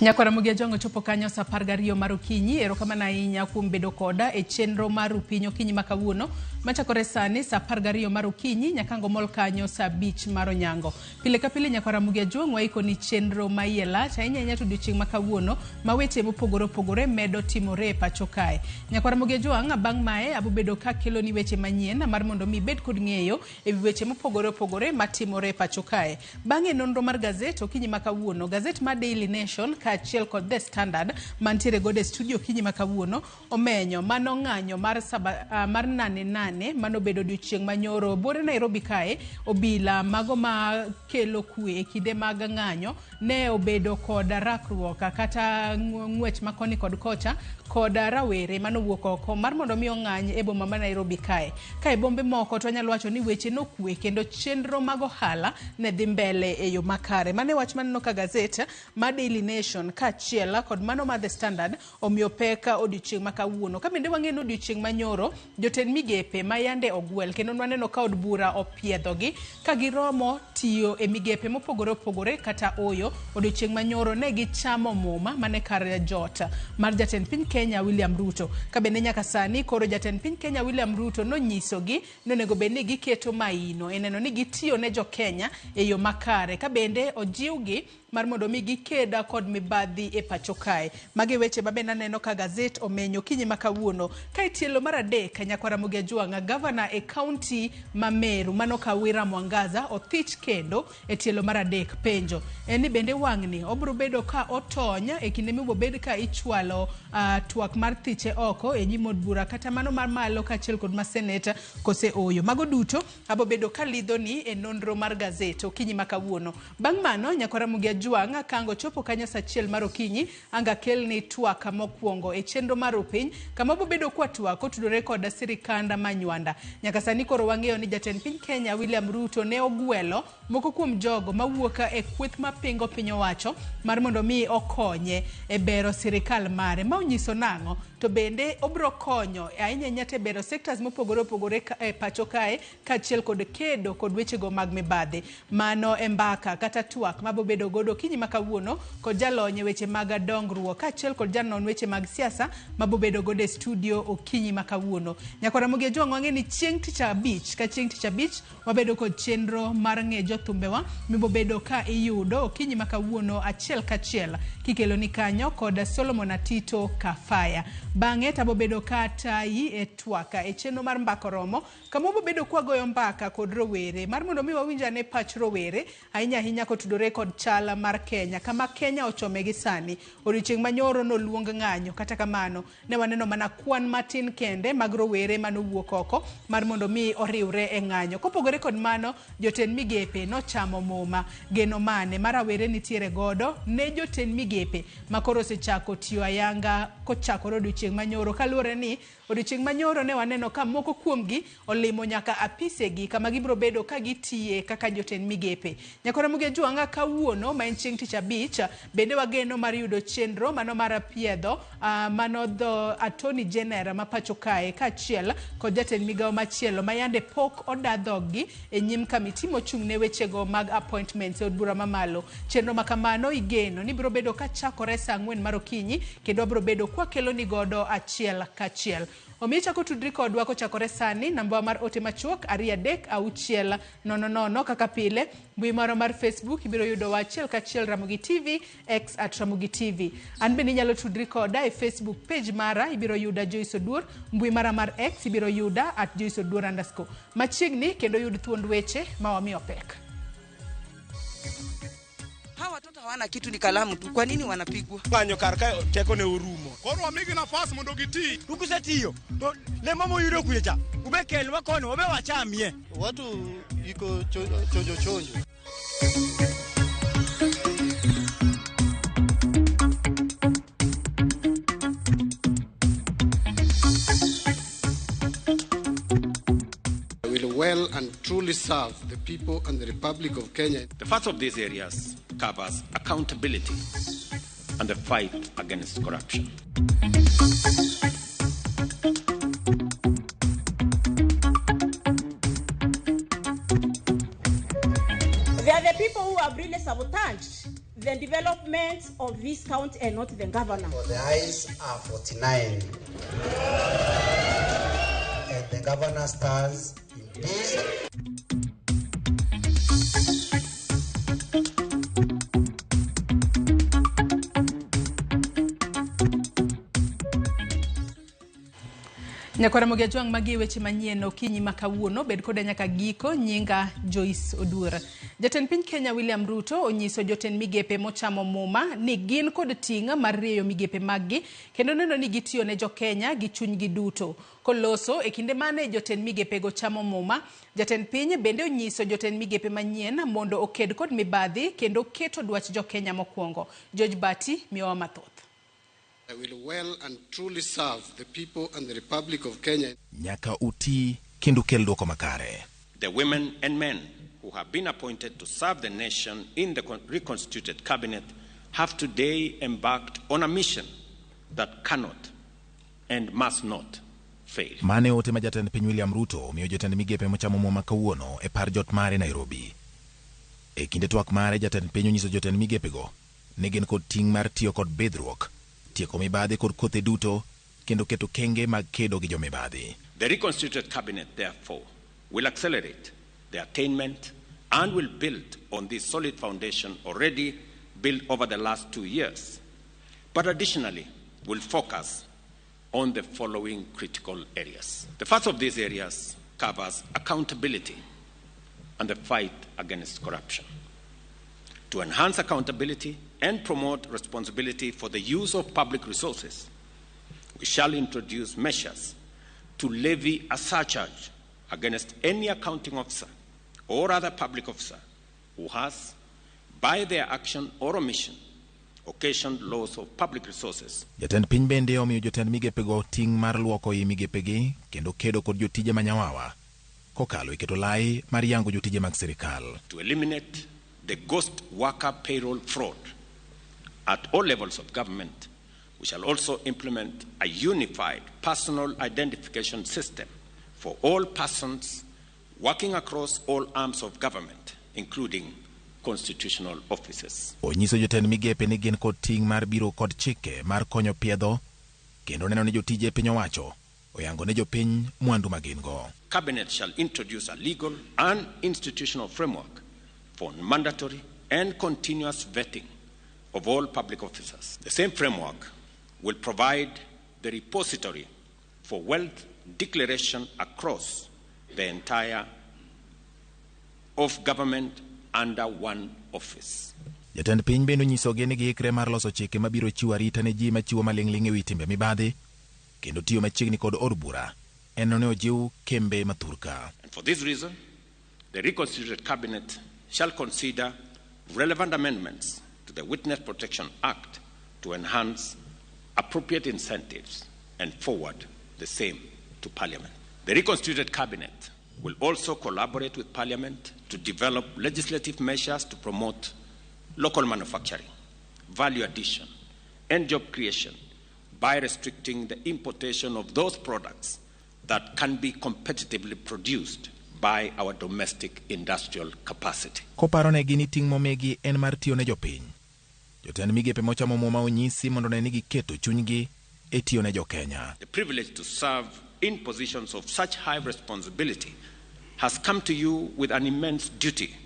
Nyakwara Mugia Jong ochopo kanyo saa 12 mar okinyi. Erokamano ahinya kuom bedo koda e chenro mar Rupiny okinyi ma kawuono machakore sani saa 12 mar okinyi nyaka ango mol kanyo saa 5 mar onyango. Pile ka pile Nyakwara Mugia Jong waikoni chenro ma iye lach ahinya ahinya to odiochieng' ma kawuono ma weche mopogore opogore medo timore e pacho kae. Nyakwara Mugia Jong bang' mae abobedo ka keloni weche manyien mar mondo mi ibed kod ng'eyo e wi weche mopogore opogore matimore e pacho kae. Bang'e nonro mar gazet okinyi ma kawuono, gazet mar Daily Nation kaachiel kod The Standard mantiere godo e studio okinyi ma kawuono omenyo mano ng'anyo mar saba, mar nane nane manobedo odiochieng' manyoro buore Nairobi kae. Obila mago ma kelo kwe e kinde mag ng'anyo ne obedo kod rakruok kata ng'wech ma koni kod kocha kod rawere manowuok oko mar mondo mi ong'any e boma ma Nairobi kae. Ka e bombe moko to wanyalo wacho ni weche nokwe kendo chenro mag ohala ne dhi mbele e yo makare. Mano e wach maneno ka gazet ma Daily Nation kaachiel kod mano mar The Standard omiyo pek odiochieng' ma kawuono. Ka bende wang'eyo ni odiochieng' manyoro jotend migepe ma yande ogwel kendo nwaneno ka od bura opiedhogi ka giromo tiyo e migepe mopogore opogore kata oyo, odiochieng' manyoro ne gichamo muma mane kar jot mar jatend piny Kenya William Ruto. Ka bende nyaka sani koro jatend piny Kenya William Ruto nonyisogi ni onego bed ni giketo maino e neno ni gitiyo ne jo Kenya e yo makare. Ka bende ojiwgi mar mondo mi giked kod mibadhi e pacho kae. Magi weche ma bende aneno ka gazet omenyo okinyi ma kawuono. Ka e tielo mar adek, Nyakwar Ramogi Ajwang', gavana e kaunti ma Meru, mano Kawira Mwangaza, othich kendo e tielo mar adek. Penjo en ni bende wang'ni obiro bedo ka otony e kinde mibiro bed ka ichwalo twak mar thiche oko e nyim od bura kata mano mar malo kaachiel kod ma senet kose ooyo. Mago duto abo bedo ka lidhoni e nonro mar gazet okinyi ma kawuono. Bang' mano, Nyakwar Ramogi Ajwang' ka ang' ochopo kanyo saa achiel mar okinyi, ang' akelni twak mokwongo e chenro mar Rupiny, kama wabobedo kwa twak kotudore kod sirikand ma Nywanda. Nyaka sani koro wang'eyo ni jatend piny Kenya William Ruto ne ogwelo moko kuom jogo mawuok e kweth mapingo piny owacho mar mondo mi okonye e bero sirikal mare. Ma onyiso nang'o? To bende obro konyo ahinya ahinya to e bero sectors mopogore opogore e pacho kae kaachiel kod kedo kod wechego mag mibadhi. Mano e mbaka kata twak mabobedo godo okinyi ma kawuono kod jalony e weche mag dongruok kaachiel kod janon weche mag siasa mabobedo godo e studio okinyi ma kawuono. Nyakwar Ramogi Ajwang' wang'e ni chieng' tich abich ka chieng' tich abich wabedo kod chenro mar ng'e jothumbewa mibobedo ka iyudo okinyi ma kawuono achiel kachiel kikelo ni kanyo kod Solomon Atito Kafaya. Bang'e tabobedo ka tayi e twak e chenro mar Mbaka Oromo kama wabobedo kwagoyo mbaka kod rowere mar mondo mi wawinj ane pach rowere ahinya ahinya kotudore kod chal mar Kenya kama Kenya ochome gi sani. Odiochieng' manyoro noluong ng'anyo, kata kamano ne waneno mana kwan matin kende mag rowere manowuok oko mar mondo mi oriwre e ng'anyo. Kopogore kod mano, jotend migepe nochamo muma. Geno mane ma rawere nitiere godo ne jotend migepe ma koro osechako tiyo ayanga kochakore odiochieng' manyoro, kaluwore ni odiochieng' manyoro ne waneno ka moko kuomgi olimo nyaka apisegi kama gibiro bedo ka gitiye kaka jotend migepe. Nyakwar Ramogi Ajwang' kawuono ma en chieng' tich abich bende wageno mar yudo chenro mano mar piedho mano dho Attorney General ma pacho kae kaachiel kod jatend migawo machielo ma yande pok oda dhoggi e nyim kamiti mochung' ne wechego mag appointments e od bura mamalo. Chenro ma kamano igeno ni biro bedo ka chakore saa 4 mar okinyi kendo wabiro bedo kwakelo ni godo achiel kachiel. Omiyo ichako tudri kodwa kochakore sani, namba mar ote machuok 236 00 kaka pile. Mbui marwa mar Facebook ibiro yudowa achiel kachiel Ramogi TV, X at Ramogi TV. An bende inyalo tudri koda e Facebook page mara, ibiro yuda Joyce Oduor. Mbui mara mar X ibiro yuda at Joyce Oduor underscore. Machiegni kendo yud thuond weche ma wamiyo pek. Hawa watoto hawana kitu, ni kalamu tu. Kwa nini wanapigwa? Ng'anyo kar kae teko ne orumo. Koro wamigi nafas mondo giti. Ukusetiyo to lemo moyudo kuye cha ube kelwa kono wabe wachamie. Watu iko chonjo chonjo. Will well and truly serve the people and the Republic of Kenya. The first of these areas covers accountability and the fight against corruption. They are the people who have really sabotaged the development of this county and not the governor. For the eyes are 49. And the governor stands in peace. Nyakwara Mogi Ajwang' magi e weche manyien okinyi ma kawuono bed koda nyaka giko nyinga Joyce Oduor. Jatend piny Kenya William Ruto onyiso jotend migepe mochamo muma ni gin kod ting' mar rieyo migepe maggi kendo neno ni gitiyo ne jokenya gi chunygi duto. Koloso e kinde mane jotend migepego chamo muma, jatend piny bende onyiso jotend migepe manyien mondo oked kod mibadhi kendo keto dwach jokenya mokwongo. George Bati miyowa mathoth. I will well and truly serve the people and the Republic of Kenya. Nyaka uti kendo kel dwoko makare. The women and men who have been appointed to serve the nation in the reconstituted cabinet have today embarked on a mission that cannot and must not fail. Mane ote ma jatend piny William Ruto omiyo jotend migepe mochamo muma kawuono e par jot mare Nairobi. E kinde twak mare jatend piny onyiso jotend migepego ni gin kod ting' mar tiyo kod bidhruok, tieko mibadhi kod kothe duto kendo keto kenge mag kedo gi jomibadhi. The reconstituted cabinet, therefore, will accelerate the attainment and will build on this solid foundation already built over the last 2 years, but additionally will focus on the following critical areas. The first of these areas covers accountability and the fight against corruption. To enhance accountability and promote responsibility for the use of public resources, we shall introduce measures to levy a surcharge against any accounting officer or other public officer who has, by their action or omission, occasioned loss of public resources. Jatend piny bende omiyo jotend migepego ting' mar luoko i migepegi kendo kedo kod jotije manyawawa kokalo e keto lai mar yango jotije mag sirikal. To eliminate the ghost worker payroll fraud at all levels of government, we shall also implement a unified personal identification system for all persons working across all arms of government, including constitutional offices. Onyiso jotend migepe ni gin kod ting' mar biro kod chike mar konyo piedho kendo neno ni jotije piny owacho oyango ne jopiny mwandu ma gin go. Cabinet shall introduce a legal and institutional framework for mandatory and continuous vetting of all public officers. The same framework will provide the repository for wealth declaration across the entire of government under one office. Jatend piny bende onyisogi ni giikre mar loso chike mabiro chiwo arita ne ji machiwo maling'ling' e wi timbe mibadhi kendo tiyo machiegni kod od bura en ne ojiw kembe mathurka. And for this reason, the reconstituted cabinet shall consider relevant amendments to the Witness Protection Act to enhance appropriate incentives and forward the same to Parliament. The reconstituted cabinet will also collaborate with Parliament to develop legislative measures to promote local manufacturing, value addition, and job creation by restricting the importation of those products that can be competitively produced by our domestic industrial capacity. Koparo negi ni ting' momigi en mar tiyo ne jopiny. Jotend migepe mochamo muma onyisi mondo ne ni giketo chunygi e tiyo ne jokenya. The privilege to serve in positions of such high responsibility has come to you with an immense duty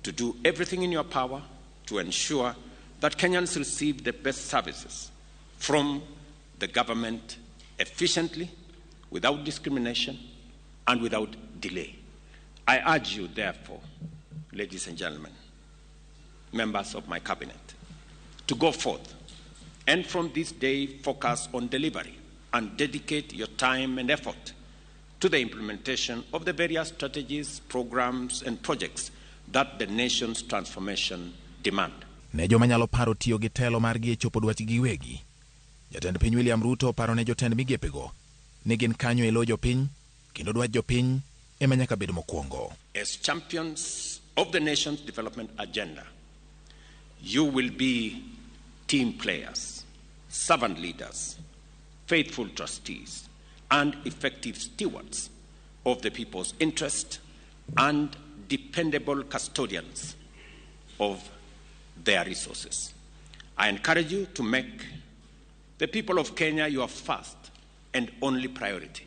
to do everything in your power to ensure that Kenyans receive the best services from the government efficiently, without discrimination, and without delay. I urge you, therefore, ladies and gentlemen, members of my cabinet, to go forth and from this day focus on delivery and dedicate your time and effort to the implementation of the various strategies, programs, and projects that the nation's transformation demand. Ne joma nyalo paro tiyo gi telo margi e chopo dwachgi giwegi. Jatend piny William Ruto paro ne jotend migepego ni gin kanyo e lo jopiny kendo dwach jopiny ema nyaka bed mokwongo. As champions of the nation's development agenda, you will be team players, servant leaders, faithful trustees, and effective stewards of the people's interest and dependable custodians of their resources. I encourage you to make the people of Kenya your first and only priority,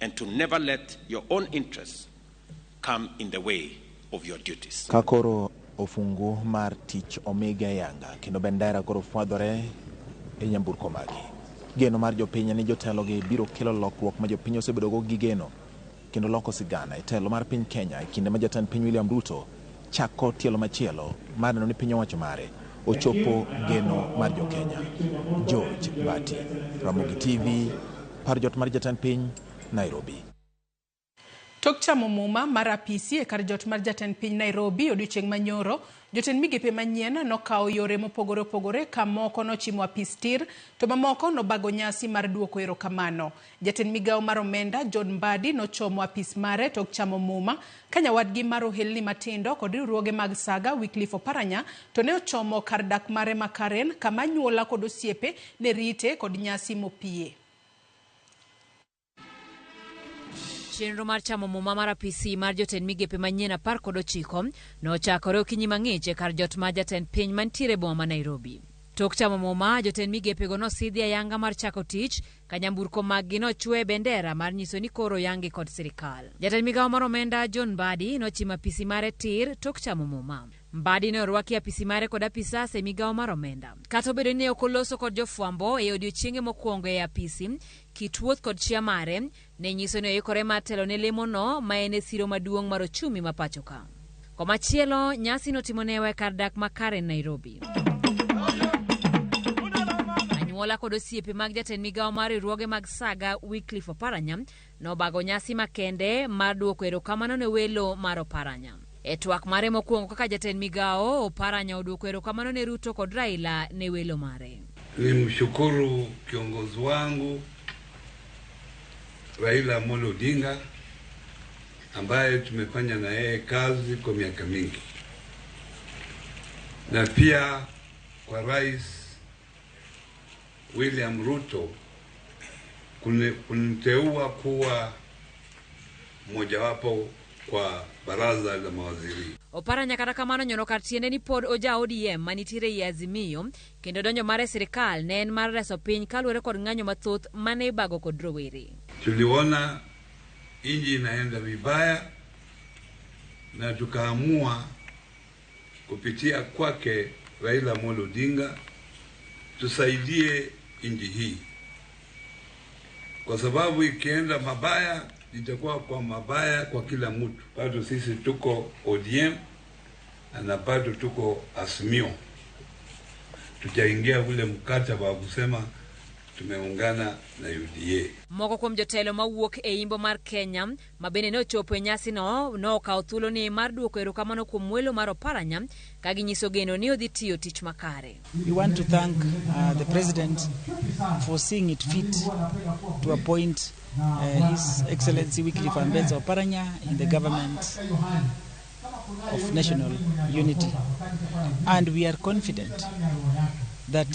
and to never let your own interests come in the way of your duties. Ka koro ofungu mar tich omiga yanga kendo bendera koro fwadhore e nyamburko magi. Geno mar jopiny ni jotelogi biro kelo lokruok ma jopiny osebedogo gi geno kendo loko sigana e telo mar piny Kenya e kinde ma jatend piny William Ruto chako tielo machielo mar neno ni piny owacho mare ochopo geno mar jokenya. George Bati, Ramogi TV, par jot mar jatend piny, Nairobi. Tok chamo muma mar apisi e kar jot mar jatend piny Nairobi odiochieng' manyoro, jotend migepe manyien nokawo yore mopogore opogore ka moko nochimo apis tir to mamoko nobago nyasi mar duoko erokamano. Jatend migawo mar omenda John Mbadi nochomo apis mare tok chamo muma ka nyawadgi mar ohelni matindo kod riwruoge mag saga Wycliffe Oparanya to ne ochomo kar dak mare ma Karen kama anyuola kod osiepe ne rite kod nyasi mopie. Chenro mar chamo muma mar apisi mar jotend migepe manyien 19 nochakore okinyi mang'ich e kar jot mar jatend piny mantiere e boma ma Nairobi. Tok chamo muma, jotend migepego nosidhi ayanga mar chako tich ka nyamburko maggi nochwe bendera mar nyiso ni koro yangi kod sirikal. Jatend migawo mar omenda John Mbadi nochimo apisi mare tir tok chamo muma. Mbadi ne orwaki apisi mare kod apisas e migawo mar omenda. Kata obedo ni ne ok oloso kod jofwambo e odiochienge mokwongo e apisi, kit wuoth kod chia mare ne nyiso ni oikore mar telo ne lemono ma en e siro maduong' mar ochumi ma pacho ka. Komachielo, nyasi notimo newa e kar dak ma Karen, Nairobi. Anyuola kod osiepe mag jatend migawo mar riwruoge mag saga Wycliffe Oparanya nobago nyasi makende mar duoko erokamano ne welo mar Oparanya. E twak mare mokwongo kaka jatend migawo, Oparanya oduoko erokamano ne Ruto kod Raila ne welo mare. Nimshukuru kiongozi wangu Raila Amolo Odinga ambaye tumefanya na yeye kazi kwa miaka mingi, na pia kwa Rais William Ruto kuniteua kuwa mmojawapo kwa baraza la mawaziri. Oparanya kata kamano nyono kar tiende ni pod oja ODM manitiere ei Azimio kendo donjo mare sirikal ne en mar reso piny kaluwore kod ng'anyo mathoth mane ibago kod rowere. Tuliona inji inaenda vibaya na tukaamua kupitia kwake Raila Amolo Odinga tusaidie inji hii, kwa sababu ikienda mabaya itakuwa kwa mabaya kwa kila mtu. Bado sisi tuko ODM na bado tuko Azimio, tutaingia ule mkataba wa kusema tumeungana na UDA. Moko kuom jotelo mawuok e imbo mar Kenya ma bende ne ochopo e nyasi no nokawo thuolo ni mar duoko erokamano kuom welo mar Oparanya ka ginyiso geno ni odhi tiyo tich makare. We want to thank the president for seeing it fit to appoint His Excellency Wycliffe Ambetsa Oparanya in the government of national unity, and we are confident that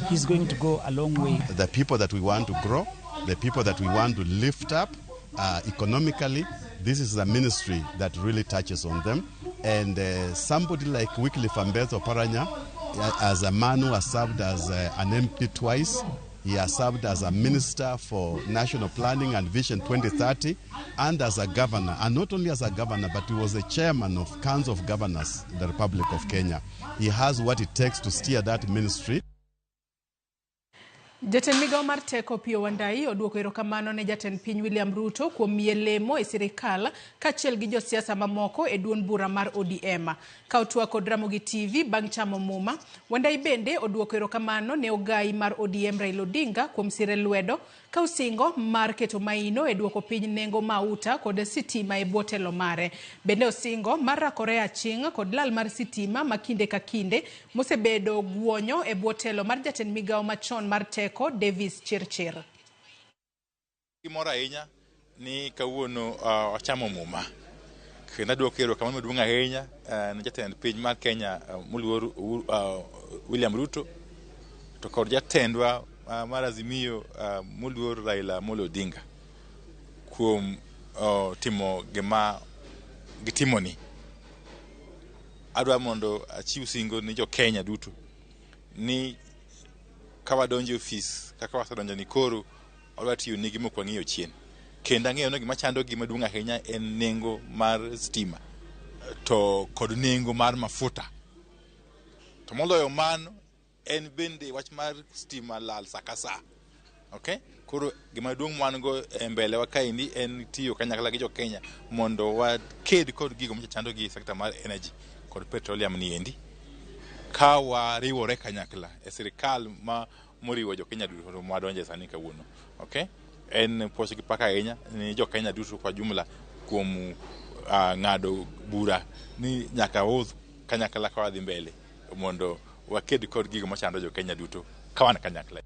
he's going to go a long way. The people that we want to grow, the people that we want to lift up economically, this is a ministry that really touches on them. And somebody like Wycliffe Ambetsa Oparanya, as a man who has served as an MP twice, he has served as a minister for national planning and Vision 2030, and as a governor. And not only as a governor, but he was the chairman of Council of Governors in the Republic of Kenya. He has what it takes to steer that ministry. Jatend migawo mar teko Opiyo Wandayi oduoko erokamano ne jatend piny William Ruto kuom miye lemo e sirikal kaachiel gi josiasa mamoko e duond bura mar ODM. Ka otwak kod Ramogi TV bang' chamo muma, Wandayi bende oduoko erokamano ne ogai mar ODM Raila Odinga kuom sire lwedo ka osingo mar keto maino e duoko piny nengo mauta kod sitima e bwo telo mare. Bende osingo mar rakore aching' kod lal mar sitima ma kinde ka kinde mosebedo guonyo e bwo telo mar jatend migawo machon mar teko Davis Chirchir. Gimoro ahinya ni kawuono wachamo muma kendo aduoko erokamano maduong' ahinya ne jatend piny mar Kenya moluor William Ruto to kod jatendwa mar Azimio moluor Raila Amolo Odinga kuom timo gima gitimoni. Adwa mondo achiw singo ni jo Kenya duto ni ka wadonjo e ofis kaka wasedonjo ni koro wadwa tiyo nigi mok wang'iyo chien. Kendo ang'eyo ni gima chandogi maduong' ahinya en nengo mar stima to kod nengo mar mafuta. To moloyo mano en bende wach mar stima lal sa ka sa. Okay? Koro gima duong' ma wan go e mbele wa kaendi en tiyo kanyakla gi jo Kenya mondo waked kod gigo machandogi e sekta mar energy kod petroleum ni endi. Ka wariwore kanyakla e sirikal ma moriwo jo Kenya duto mwadonje sani kawuono. Okay? En puoch gi pak ahinya ni jo Kenya duto kwa jumla kuom ng'ado bura ni nyaka wawuoth kanyakla ka wadhi mbele mondo waked kod gigo machando jo Kenya duto ka wan kanyakla.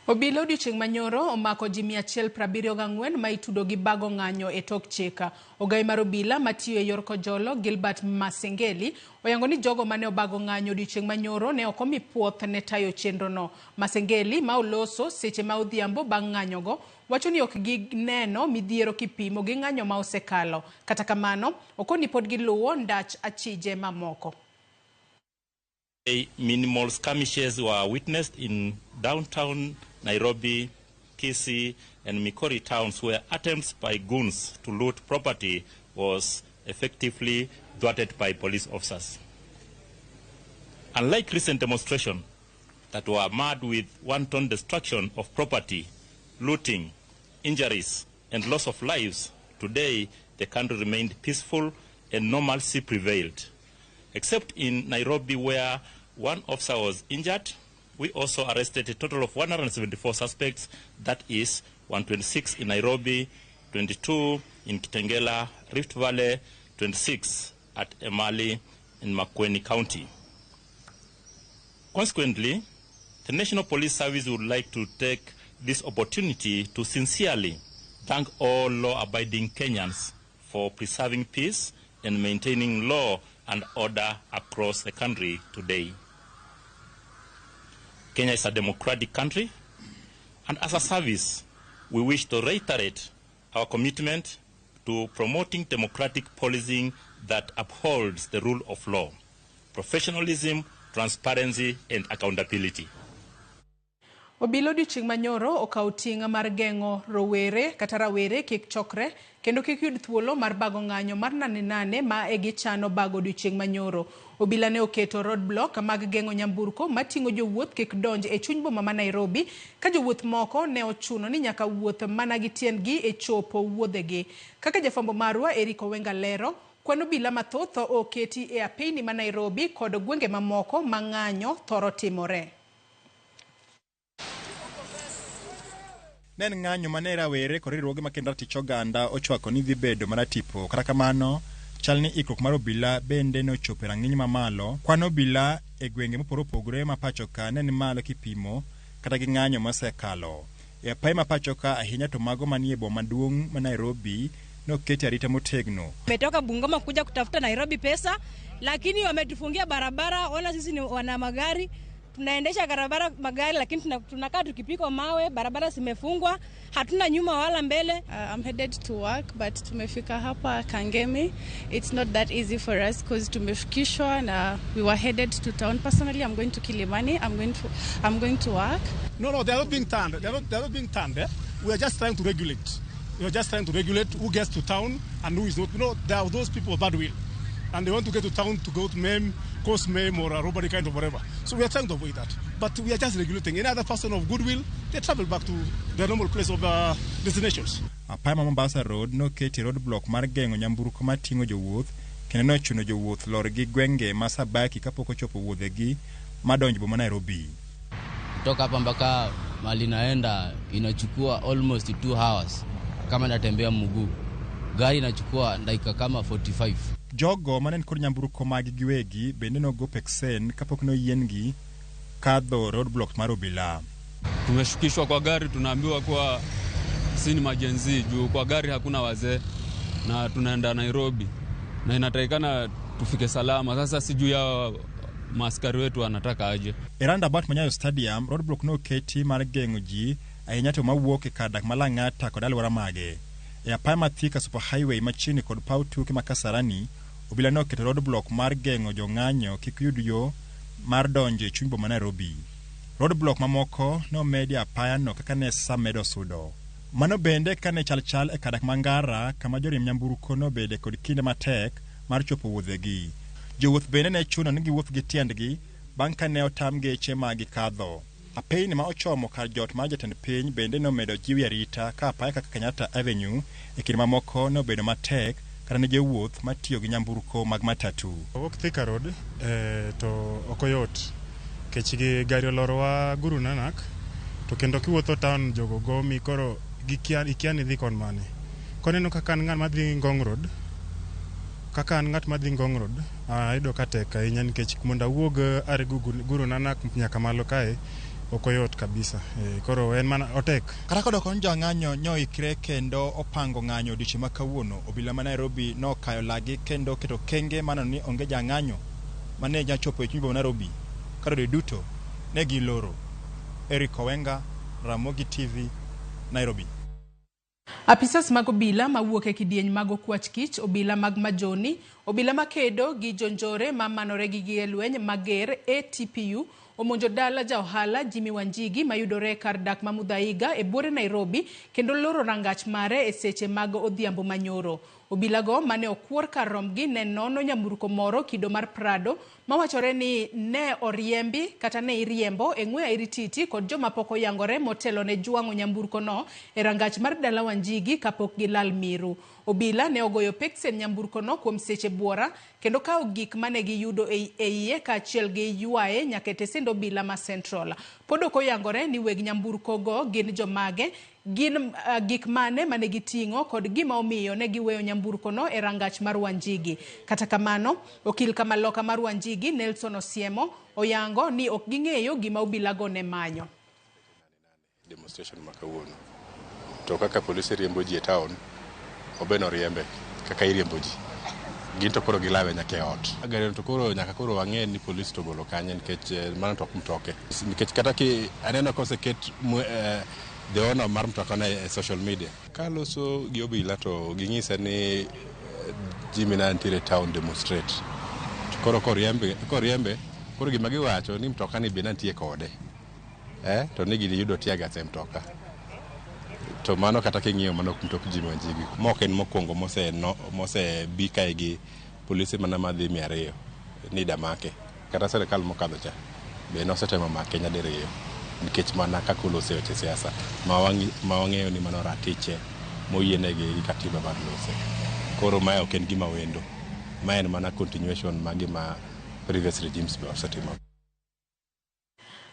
Obila odiochieng' manyoro omako ji 174 ma itudo gi bago ng'anyo e tok chik. Ogai mar obila matiyo e yor Kojolo, Gilbert Masengeli, oyango ni jogo mane obago ng'anyo odiochieng' manyoro ne ok omi puoth ne tayo chenrono. Masengeli, ma oloso seche ma odhiambo bang' ng'anyogo, wacho ni ok gineno midhiero kipimo gi ng'anyo ma osekalo. Kata kamano, okoni pod giluwo ndach achije mamoko. Minimal skirmishes were witnessed in downtown Nairobi, Kisii, and Migori towns where attempts by goons to loot property was effectively thwarted by police officers. Unlike recent demonstrations that were marred with wanton destruction of property, looting, injuries, and loss of lives, today the country remained peaceful and normalcy prevailed. Except in Nairobi, where one officer was injured, we also arrested a total of 174 suspects, that is 126 in Nairobi, 22 in Kitengela, Rift Valley, 26 at Emali in Makueni County. Consequently, the National Police Service would like to take this opportunity to sincerely thank all law-abiding Kenyans for preserving peace and maintaining law and order across the country today. Kenya is a democratic country, and as a service, we wish to reiterate our commitment to promoting democratic policing that upholds the rule of law, professionalism, transparency, and accountability. Obila odiochieng' manyoro okawo ting' mar geng'o rowere kata rawere kik chokre kendo kik yud thuolo mar bago ng'anyo mar nane nane ma e gichano bago odiochieng' manyoro. Obila ne oketo roadblock mag geng'o nyamburko mating'o jowuoth kik donj e chuny boma ma Nairobi ka jowuoth moko ne ochuno ni nyaka wuoth mana gi tiendgi e chopo wuodhegi. Kaka jafwambo marwa Eric Owenga lero, kwan obila mathoth oketi e apeyni ma Nairobi kod gwenge mamoko ma ng'anyo thoro timore. Ne en ng'anyo mane rawere kod riwruoge makendo ratich oganda ochwako ni dhi bedo maratipo. Kata kamano, chal ni ikruok mar obila bende ne ochopo e rang'iny mamalo. Kwan obila e gwenge mopogore opogore ma pacho ka ne ni malo kipimo kata gi ng'anyo mosekalo. E apaye ma pacho ka ahinya to mago manie boma maduong' ma Nairobi ne oketi arita motegno. Tumetoka Bungoma kuja kutafuta Nairobi pesa, lakini wametufungia barabara. Ona sisi ni wana magari, tunaendesha barabara magari, lakini tunakaa tukipikwa mawe, barabara zimefungwa, hatuna nyuma wala mbele. I'm headed to work but tumefika hapa Kangemi. It's not that easy for us because tumefikishwa na we were headed to town. Personally, I'm going to Kilimani. I'm going to work. No, they are not being turned. They are not being turned. Eh? We are just trying to regulate. We are just trying to regulate who gets to town and who is not. You know, there are those people of bad will, and they want to get to town to go to maim, cause maim or a robbery kind of whatever. So we are trying to avoid that. But we are just regulating. Any other person of goodwill, they travel back to their normal place of destinations. Apaya ma Mombasa Road noketi roadblock mar geng'o nyamburko mating'o jowuoth kendo nochuno jowuoth lor gi gwenge ma Sabaki kapok ochopo wuodhegi madonjo boma Nairobi. Kutoka hapa mpaka mahali naenda inachukua almost 2 hours kama natembea mguu. Gari inachukua dakika kama 45. Jogo mane nikod nyamburko mag giwegi bende nogo peksen kapok noyiengi kadho roadblock mar obila. Tumeshukishwa kwa gari, tunaambiwa kuwa si ni majenzi juu kwa gari hakuna wazee na tunaenda Nairobi na inatakikana tufike salama. Sasa sijui ya maaskari wetu wanataka aje. E roundabout ma Nyayo Stadium, roadblock noketi mar geng'o ji ahinya to mawuok e kar dak ma Lang'ata kod alwora mage. E apaya ma Thika Super Highway machiegni kod paw tuke ma Kasarani, Obila ne oketo roadblock mar geng'o jong'anyo kik yud yo mar donjo e chuny boma Nairobi. Roadblock mamoko ne omedi e apayano kaka ne sa medo sudo. Mano bende kane chal chal e kar dak ma Ngara kama joriemb nyamburko nobede kod kinde matek mar chopo wuodhegi. Jowuoth bende ne chuno ni giwuoth gi tiendgi bang' ka ne otam geche ma gikadho. Apeyni ma ochomo kar jot mar jatend piny bende nomedo jiwi arita ka apaya kaka Kenyatta Avenue e kinde mamoko nobedo matek kata ne jowuoth matiyo gi nyamburko mag matatu. Wuok Thika Road to ok oyot nikech gi gari olorowa Guru Nanak to kendo kiwuotho town jogo gomi koro gikia ikia ni idhi kon mane. Koneno kaka an ng'at madhi Ngong Road kaka an ng'at madhi Ngong Road ayudo ka tek ahinya nikech mondo awuog are Guru Nanak nyaka malo kae ok oyot kabisa. Koro en mana otek. Kata kodoko ni jong'anyo nyoikre kendo opango ng'anyo odiochieng' ma kawuono, obila ma Nairobi nokayo lagi kendo keto kenge maneno ni onge jang'anyo mane nyachopo e chuny boma Nairobi ka rode duto ne giloro. Eric Owenga, Ramogi TV, Nairobi. Apisas mag obila mawuok e kidieny mag okwach kich, obila mag majoni, obila makedo gi jonjore mamanore gi gige lweny mager ATPU omonjo dala ja ohala Jimmy Wanjigi mayudore e kar dak ma Muthaiga e buore Nairobi kendo loro rangach mare e seche mag odhiambo manyoro. Obilago mane okuor kar romgi ne nono nyamburko moro kido mar Prado mawachore ni ne oriembi kata ne iriembo e ng'we airititi kod joma pok oyangore motelo ne jwang'o nyamburko no e rangach mar dala Wanjigi kapok gilal miru. Obila ne ogoyo peksen nyamburko no kuom seche buora kendo kawo gik mane giyudo e iye kaachiel gi ywaye nyaka e tesend obila ma Central. Pod ok oyangore ni weg nyamburko go gin jomage, gin gik mane mane giting'o kod gima omiyo ne giweyo nyamburko no e rangach mar Wanjigi. Kata kamano, okil kamaloka mar Wanjigi Nelson Osiemo oyango ni ok ging'eyo gima obilago ne manyo. Demonstration ma kawuono to kaka polisi riembo ji e town, obe noriembe kaka iriembo ji. Gin to koro gilawe nyaka e ot. Gari to koro nyaka koro wang'e ni polisi to golo kanye nikech mano to ok mtoke. Nikech kata ki aneno koseket the owner mar mtoka no e social media. Kaloso gi obila to ging'isa ni Jimmy na nitiere town demonstrate. To koro koriembe koro gima giwacho ni mtoka ni be nitie kode. To ni giyudo tear gas e mtoka. To mano kata king'iyo mano ok mtok Jimmy Wanjigi. Mok en mokwongo mose bi kae gi polisi mana madhi 200 ni damake. Kata sirikal mokadho cha be nosetemo make nyadiriyo nikech mana kaka olose weche siasa ma wang'eyo ni mano ratiche moyienegi gi katiba mar lose. Koro mae ok en gima wendo. Ma en mana continuation ma gima previous regimes be osetimo.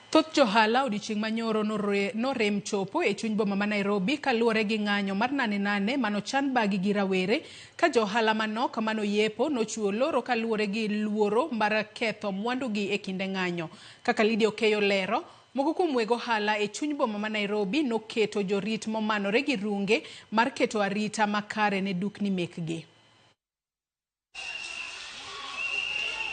Thoth johala odiochieng' manyoro norem chopo e chuny boma ma Nairobi kaluwore gi ng'anyo mar 88 manochan bagi gi rawere ka johala manok manoyepo nochiwo loro kaluwore gi luoro mar ketho mwandugi e kinde ng'anyo. Kaka Lydia Okeyo lero, moko kuom weg ohala e chuny boma ma Nairobi noketo jorit momanore gi runge mar keto arita makare ne dukni mekgi.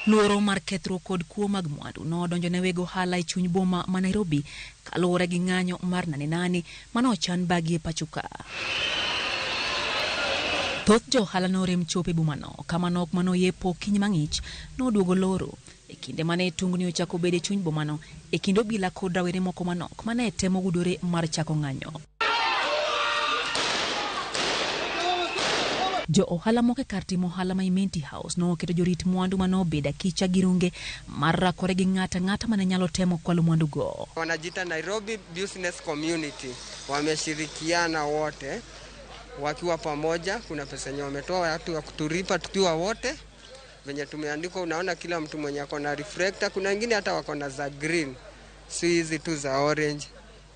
Luoro mar kethruok kod kuo mag mwandu nodonjo ne weg ohala e chuny boma ma Nairobi kaluwore gi ng'anyo mar 88 manochan bagi e pacho ka. Thoth johala norem chopo e bomano kama nok manoyepo okinyi mang'ich noduogo loro e kinde mane tungni ochako bedo e chuny bomano e kind obila kod rawere moko manok mane temo gudore mar chako ng'anyo. Jo ohala moko e kar timo ohala ma Imenti House noketo jorit mwandu manobedo akicha gi runge mar rakore gi ng'ata ng'ata mane nyalo temo kwalo mwandu go. Wanajiita Nairobi Business Community, wameshirikiana wote wakiwa pamoja. Kuna pesa yenye wametoa watu wa kutulipa tukiwa wote venye tumeandikwa. Unaona kila mtu mwenye ako na reflector, kuna wengine hata wako na za green, si hizi tu za orange.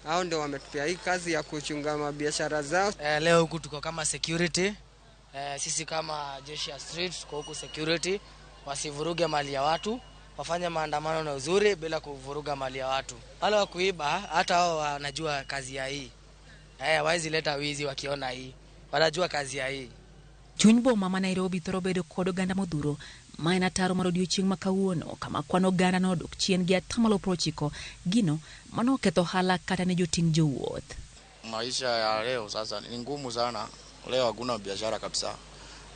Hao ndio wametupia hii kazi ya kuchunga mabiashara zao. Leo huku tuko kama security. Sisi kama jeshi ya street tuko huku security, wasivuruge mali ya watu, wafanye maandamano na uzuri bila kuvuruga mali ya watu. Wale wa kuiba hata wao wanajua kazi ya hii. Hawawezi leta wizi wakiona hii. Wanajua kazi ya hii. Chuny boma ma Nairobi thoro bedo kod oganda modhuro ma en ataro mar odiochieng' ma kawuono kama kwan oganda nodok chien gi 90% gino manoketho ohala kata ne joting' jowuoth. Maisha ya leo sasa ni ngumu sana. Leo hakuna biashara kabisa.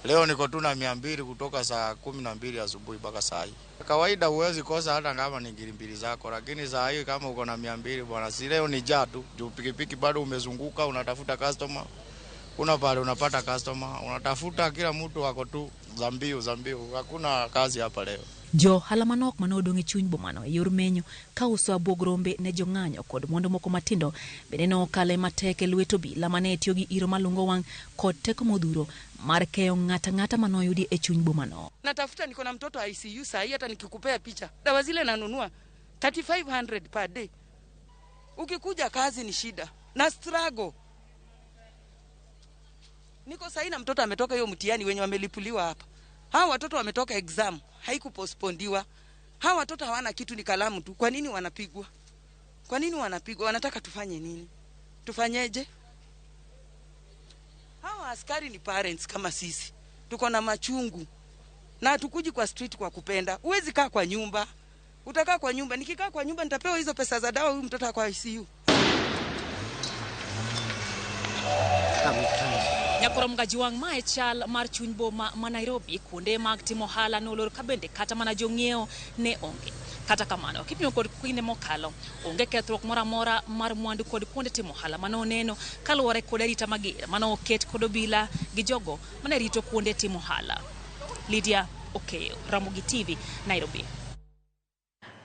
Leo niko tu na 200 kutoka saa 12 asubuhi mpaka saa hii. Kawaida huwezi kosa hata kama ni ngiri mbili zako, lakini saa hii kama uko na 200 bwana, si leo ni jaa tu. Juu pikipiki bado umezunguka unatafuta customer. Kuna pale unapata customer, unatafuta kila mtu wako tu za mbio, hakuna kazi hapa leo. Jo ohala manok mane odong' e chuny bomano e yor menyo ka uso abuog rombe ne jong'anyo kod mwandu moko matindo bende ne okale matek e lwet obila mane tiyo gi iro malungo wang' kod teko modhuro mar keyo ng'ata ng'ata manoyudi e chuny bomano. Natafuta, niko na mtoto ICU saa hii, hata nikikupea picha dawa zile nanunua 3500 per day. Ukikuja kazi ni shida na struggle. Niko saa hii na mtoto ametoka hiyo mtihani wenye wamelipuliwa hapa. Hawa watoto wametoka exam, haikupospondiwa. Hawa watoto hawana kitu, ni kalamu tu. Kwa nini wanapigwa? Kwa nini wanapigwa? Wanataka tufanye nini? Tufanyeje? Hawa askari ni parents kama sisi. Tuko na machungu. Na hatukuji kwa street kwa kupenda. Huwezi kaa kwa nyumba. Utakaa kwa nyumba. Nikikaa kwa nyumba nitapewa hizo pesa za dawa, huyu mtoto kwa ICU. Nyakorom Gajuang' ma e chal mar chuny boma ma Nairobi, kuonde mag timo ohala nolor ka bende kata mana jong'iewo ne onge. Kata kamano, kipimo kod kinde mokalo, onge kethruok moro amora mar mwandu kod kuonde timo ohala mane oneno kaluwore kod arita mager mane oket kod obila gi jogo mane rito kuonde timo ohala. Lydia Okeyo, Ramogi TV, Nairobi.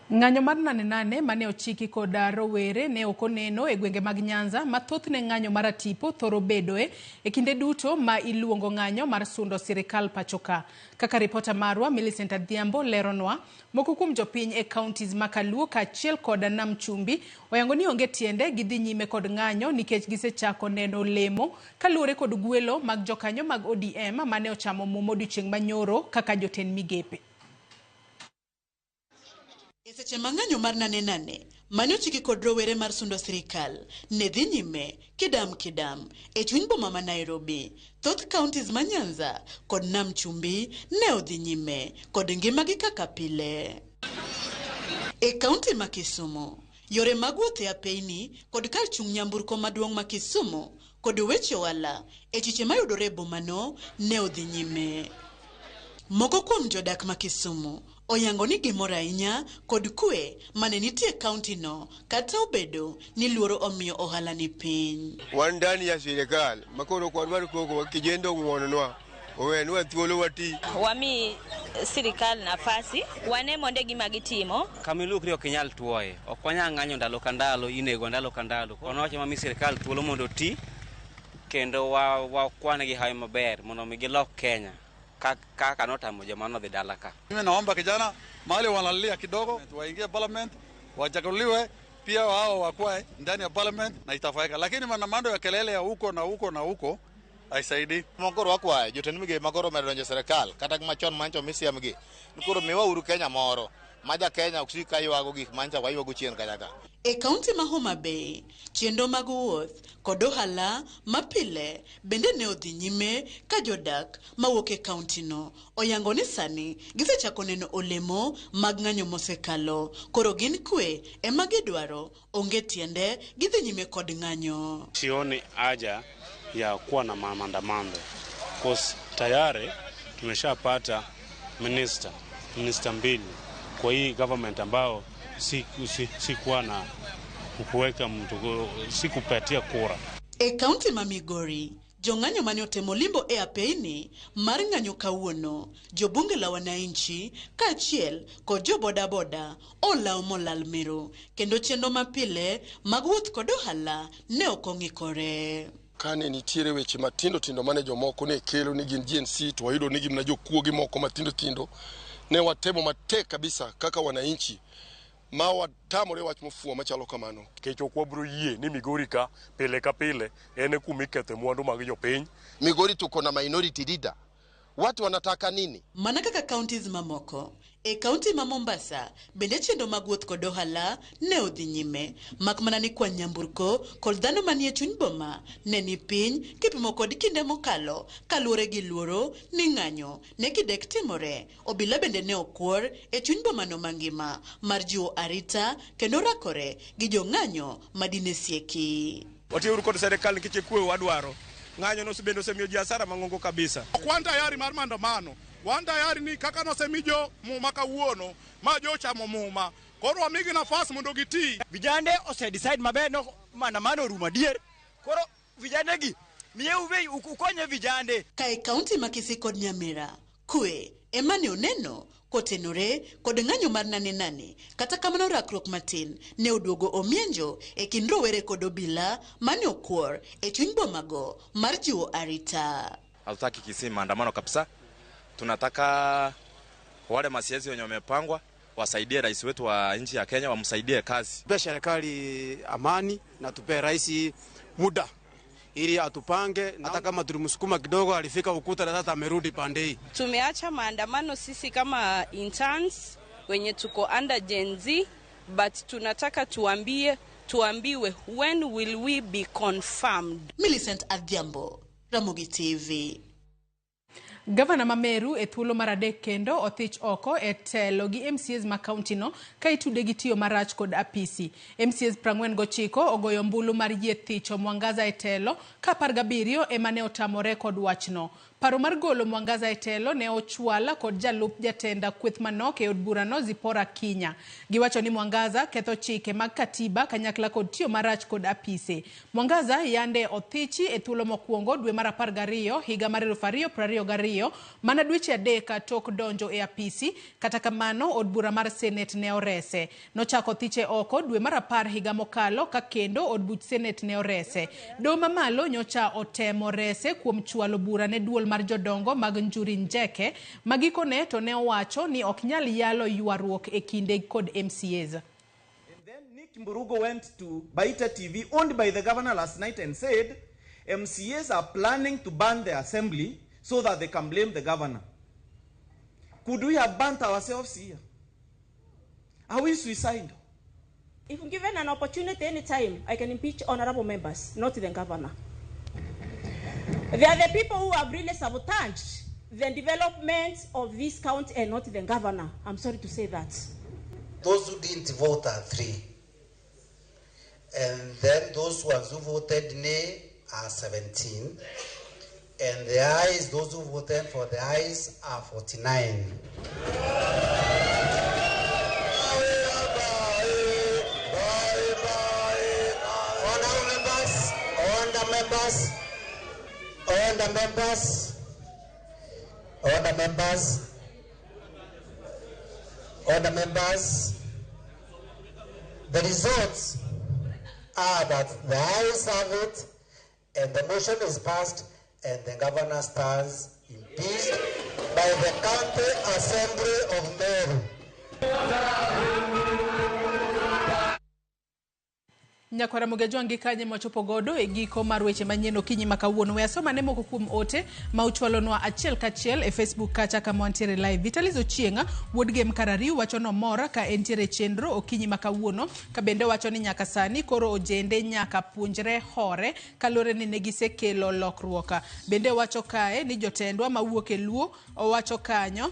Ng'anyo mar 88 mane ochiki kod rowere ne ok oneno e gwenge mag Nyanza, ma thothne ng'anyo mar atipo thoro bedoe e kinde duto ma iluongo ng'anyo mar sundo sirikal pachoka. Kaka ripota marwa Millicent Adhiambo leronwa, moko kuom jopiny e counties ma Kaluo kaachiel kod Nam Chumbi oyango ni onge tiende gidhi nyime kod ng'anyo nikech gisechako neno lemo kaluwore kod gwelo mag jokanyo mag ODM mane ochamo muma odiochieng' manyoro kaka jotend migepe. E seche ma ng'anyo mar 88 mane ochiki kod rowere mar sundo sirikal ne dhi nyime kidam kidam e chuny boma ma Nairobi, thoth counties ma Nyanza kod Nam Chumbi ne odhi nyime kod ngimagi kaka pile. E kaunti ma Kisumu, yore mag wuoth e apeyni kod kar chung' nyamburko maduong' ma Kisumu kod weche ohala e chiche mayudore e bomano ne odhi nyime. Moko kuom jodak ma Kisumu oyango ni gimor ahinya kod kwe mane nitie kaunti no kata obedo ni luoro omiyo ohala ni piny. Wan ndani ya sirikal makoro ok wadwar koko kijendo ng'wononwa owenwa thuolo wati. Wami sirikal nafasi wane monde gima gitimo. Kamilukri ok inyal tuoye, ok wanyal ng'anyo ndalo ka ndalo, inego ndalo ka ndalo. Onowacho mami sirikal thuolo mondo oti kendo wakwan gi hawi maber mondo mi gilok Kenya kaka notamo joma nodhi dala ka. Mimi naomba kijana mahali wanalalia kidogo waingie parliament wachaguliwe pia wao wakuwe ndani ya parliament na itafaika, lakini maandamano ya kelele ya huko na huko na huko haisaidii. Mokoro wakwayo jotend migepe makoro omedo donjo e sirikal kata machon mancho misiemgi ni koro miwa uru Kenya moro ma ja Kenya ok sik ka ywago gik mancha waywago chien kacha ka. E kaunti ma Homa Bay, chenro mag wuoth kod ohala mapile bende ne odhi nyime ka jodak mawuok e kaunti no oyango ni sani gisechako neno olemo mag ng'anyo mosekalo, koro gin kwe ema gidwaro, onge tiende gidhi nyime kod ng'anyo. Sioni haja ya kuwa na maandamano cause tayari tumeshapata minister mbili kwa hii government ambao sikuwa na kuweka mtu, sikupatia kura. E kaunti ma Migori, jong'anyo mane otemo limbo e apeyni mar ng'anyo kawuono, jobunge la wananchi kaachiel kod jobodaboda olawo molal miru, kendo chenro mapile mag wuoth kod ohala ne ok ong'ikore. Kane nitiere weche matindo tindo mane jomoko ne kelo ni gin GNC to wayudo ni gin na jokuoge moko matindo tindo, ne watemo matek kabisa kaka wananchi ma watamore wach mofuwo machalo kamano. Nikech ok wabiro yie ni Migori ka pile ka pile en kuma ikethe mwandu mag jopiny. Migori tuko na minority leader. Watu wanataka nini? Mana kaka counties mamoko, e kaunti ma Mombasa bende chenro mag wuoth kod ohala ne odhi nyime, mak mana ni kwan nyamburko kod dhano manie chuny boma ne ni piny kipimo kod kinde mokalo kaluwore gi luoro ni ng'anyo ne kidek timore. Obila bende ne okwor e chuny bomano mangima mar jiwo arita kendo rakore gi jong'anyo madine sieki. Watiuru kod serikal nikech kwe wadwaro. Ng'anyo no bende osemiyo ji hasara mang'ongo kabisa. Ok wan tayari mar maandamano, wan tayari ni kaka nosemi jo muma kawuono ma jo ochamo muma, koro wamigi nafas mondo giti. Vijande ose decide maber no maandamano orumo adier. Koro vijande gi miye uwe ukonye vijande. Kae kaunti ma Kisii kod Nyamira, kwe ema ne oneno kotenore kod ng'anyo mar nane nane. Kata kamano rakruok matin ne oduogo omienjo e kind rowere kod obila mane okuor e chuny bomago mar jiwo arita. Hatutaki Kisii maandamano kabisa. Tunataka wale masiasi wenye wamepangwa wasaidie rais wetu wa nchi ya Kenya, wamsaidie kazi. Tupe serikali amani na tupe rais muda ili atupange. Hata kama tulimsukuma kidogo, alifika ukuta na sasa amerudi pande hii. Tumeacha maandamano sisi kama interns wenye tuko under Gen Z, but tunataka tuambiwe when will we be confirmed. Millicent Adhiambo, Ramogi TV. Gavana ma Meru e thuolo mar adek kendo othich oko e telo gi MCAs ma kaunti no ka itude gi tiyo marach kod apisi. MCAs 49 ogoyo ombulu mar yie thicho Mwangaza e telo ka 17 ema ne otamore kod wachno. Paro mar golo Mwangaza e telo ne ochwala kod jalup jatenda kweth manok e od burano Zipporah Kinya. Giwacho ni Mwangaza ketho chike mag katiba kanyakla kod tiyo marach kod apise. Mwangaza yande othichi e thuolo mokwongo dwe mar 12 higa mar 2022 mana dweche 3 tok donjo e apisi. Kata kamano od bura mar Senate ne orese. Nochako thiche oko dwe mar 10 higa mokalo ka kendo od buch Senate ne orese. Doho mamalo nyocha otemo rese kuom chwalo bura ne duol mar jodongo mag Njuri Njeke magikone to ne owacho ni ok nyal yalo ywaruok e kinde kod MCAs. And then Nick Mburugo went to Baita TV owned by the governor last night and said MCAs are planning to ban the assembly so that they can blame the governor. Could we have burnt ourselves here? Are we suicidal? If given an opportunity any time, I can impeach honorable members, not the governor. They are the people who have really sabotaged the development of this county and not the governor. I'm sorry to say that. Those who didn't vote are 3. And then those ones who voted nay are 17. And the ayes, those who voted for the ayes are 49. Honorable members, order members, order members, order members, order members. The results are that the ayes have it and the motion is passed, and the governor stands impeached by the County Assembly of Meru. Nyakwara Mogejwangi kanye mochopo godo e giko mar weche manyien okinyi ma kawuono. We asoma ne moko kuom ote ma uchwalonwa achiel kachiel e Facebook kacha kama wantiere live. Vitalis Ochieng' wuod Gem Karariu wacho nomor ka entiere chenro okinyi ma kawuono, ka bende wacho ni nyaka sani koro ojende nyaka puonjre hore kaluwore ni ne gisekelo lokruok. Bende wacho kae ni jotendwa mawuok e Luo, owacho kanyo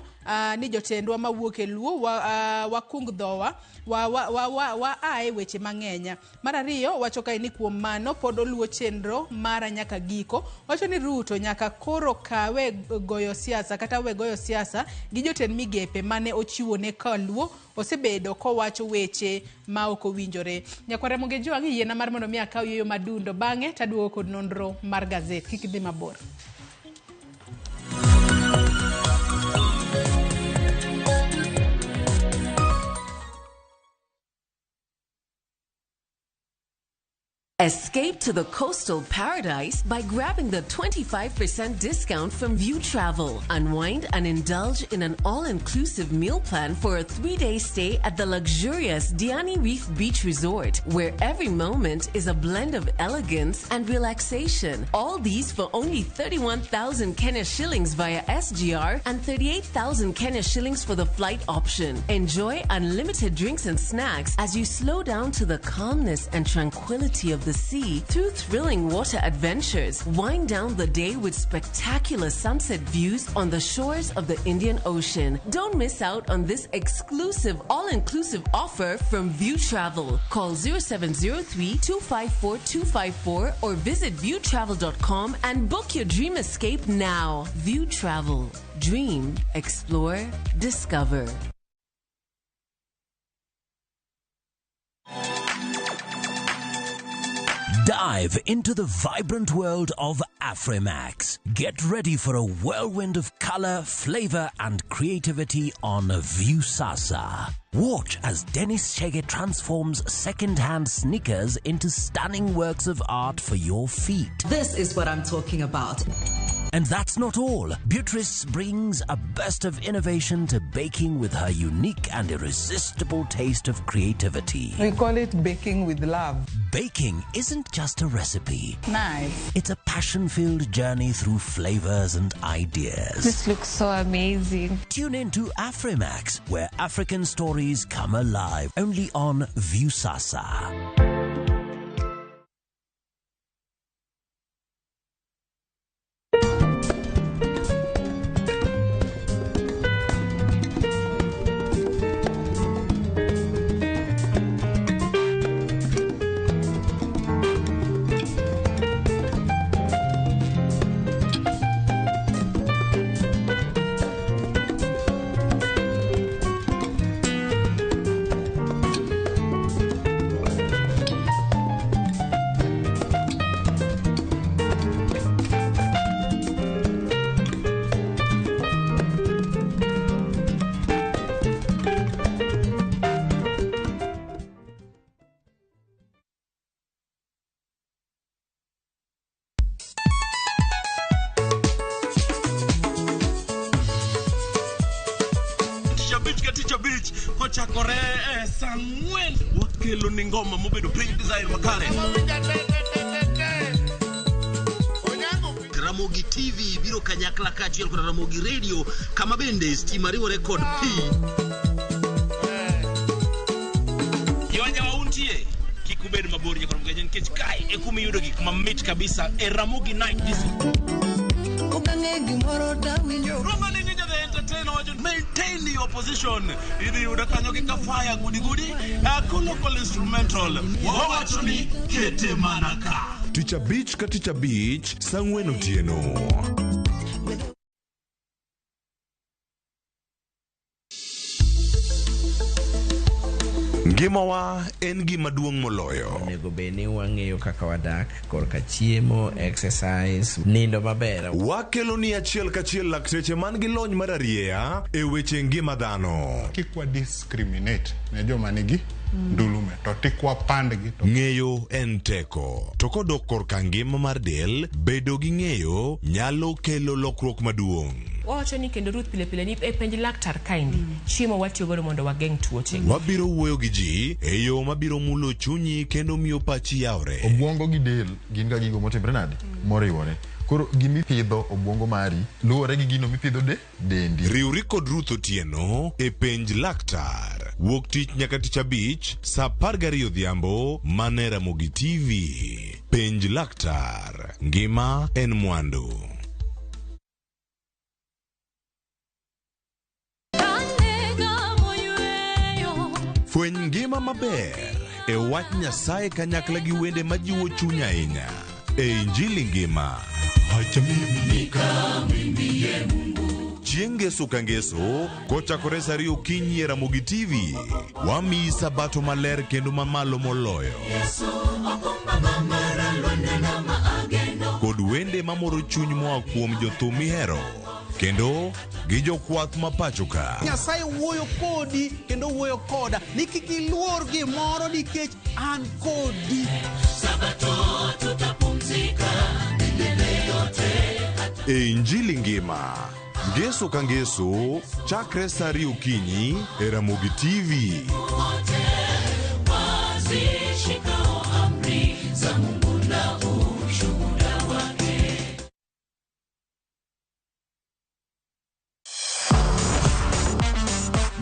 ni jotendwa mawuok e Luo wakung dhowa wa ae weche mang'eny. Mar ariyo wacho kae ni kuom mano pod oluwo chenro mara nyaka giko. Wacho ni Ruto nyaka koro kawe goyo siasa kata we goyo siasa gi jotend migepe mane ochiwo ne Kaluo osebedo kowacho weche ma ok owinjore. Nyakwara Mogejwang' yiena mar mondo mi akaw yueyo madundo, bang'e taduogo kod nonro mar gazet. Kik idhi mabor. Escape to the coastal paradise by grabbing the 25% discount from View Travel. Unwind and indulge in an all-inclusive meal plan for a 3-day stay at the luxurious Diani Reef Beach Resort, where every moment is a blend of elegance and relaxation. All these for only 31,000 Kenya shillings via SGR and 38,000 Kenya shillings for the flight option. Enjoy unlimited drinks and snacks as you slow down to the calmness and tranquility of of the sea through thrilling water adventures. Wind down the day with spectacular sunset views on the shores of the Indian Ocean. Don't miss out on this exclusive all-inclusive offer from View Travel. Call 0703 254 254 or visit viewtravel.com and book your dream escape now. View Travel. Dream, explore, discover. Dive into the vibrant world of Afrimax. Get ready for a whirlwind of color, flavor, and creativity on Viusasa. Watch as Dennis Chege transforms second-hand sneakers into stunning works of art for your feet. This is what I'm talking about. And that's not all. Beatrice brings a burst of innovation to baking with her unique and irresistible taste of creativity. We call it baking with love. Baking isn't just a recipe. Nice. It's a passion-filled journey through flavors and ideas. This looks so amazing. Tune in to Afrimax, where African stories come alive, only on Viusasa. Kochakore e saa ang'wen wakelo ni ngoma mobedo piny design makare. Ramogi TV biro kanyakla kaachiel kod Ramogi Radio kama bende stima riwore kod pi. Yonya wauntie kik ubed mabor nyaka Ramogi nikech kae e kuma iyudo gik mamit kabisa e Ramogi Night Disco. Roma ni Ninja the Entertainer wacho maintain your position. Idhi yudo kanyo gi kafaya gudi gudi local instrumental. Wawacho ni kete mana ka. Tich abich ka tich abich saa ang'wen otieno. Ngimawa en gima duong' moloyo. Onego bed ni wang'eyo kaka wadak korka chiemo, exercise, nindo maber. Wakelo ni achiel kachiel lakteche man gi lony mar arieya e weche ngima dhano. Kik wa discriminate ne joma nigi ndulume to tik wapandgi. Ng'eyo en teko. To kodok korka ngima mar del, bedo gi ng'eyo nyalo kelo lokruok maduong'. Wawacho ni kendo Ruth pile pile ni e penj laktar kaendi chiemo watiyo godo mondo wageng' tuoche. Wabiro wuoyo gi ji e yo mabiro mulo chunyi kendo miyo pachi yawre. Obwongo gi del gin ga gigo motimre nade? Moriwore. Koro gimipidho obwongo mari luwore gi gino mipidho dendi. Riwri kod Ruth Otieno e penj laktar. Wuok tich nyaka tich abich saa 12 odhiambo mane Ramogi TV. Penj laktar. Ngima en mwandu. Fweny ngima maber e wach Nyasaye kanyakla gi wende majiwo chuny ahinya e Injili ngima. Chieng' Ngeso ka Ngeso kochakore saa 2 okinyi e Ramogi TV, wamiyi sabato maler kendo mamalo moloyo kod wende mamoro chuny moa kuom jothum mihero kendo gi jokwath ma pacho ka. Nyasaye wuoyo kodi kendo wuoyo koda ni kik iluor gimoro nikech an kodi. Sabato tutapumzika milele yote. E Injili ngima Ngeso ka Ngeso chakre saa 2 okinyi e Ramogi TV. Wazishikao amri za Mungu na ushuhuda wake.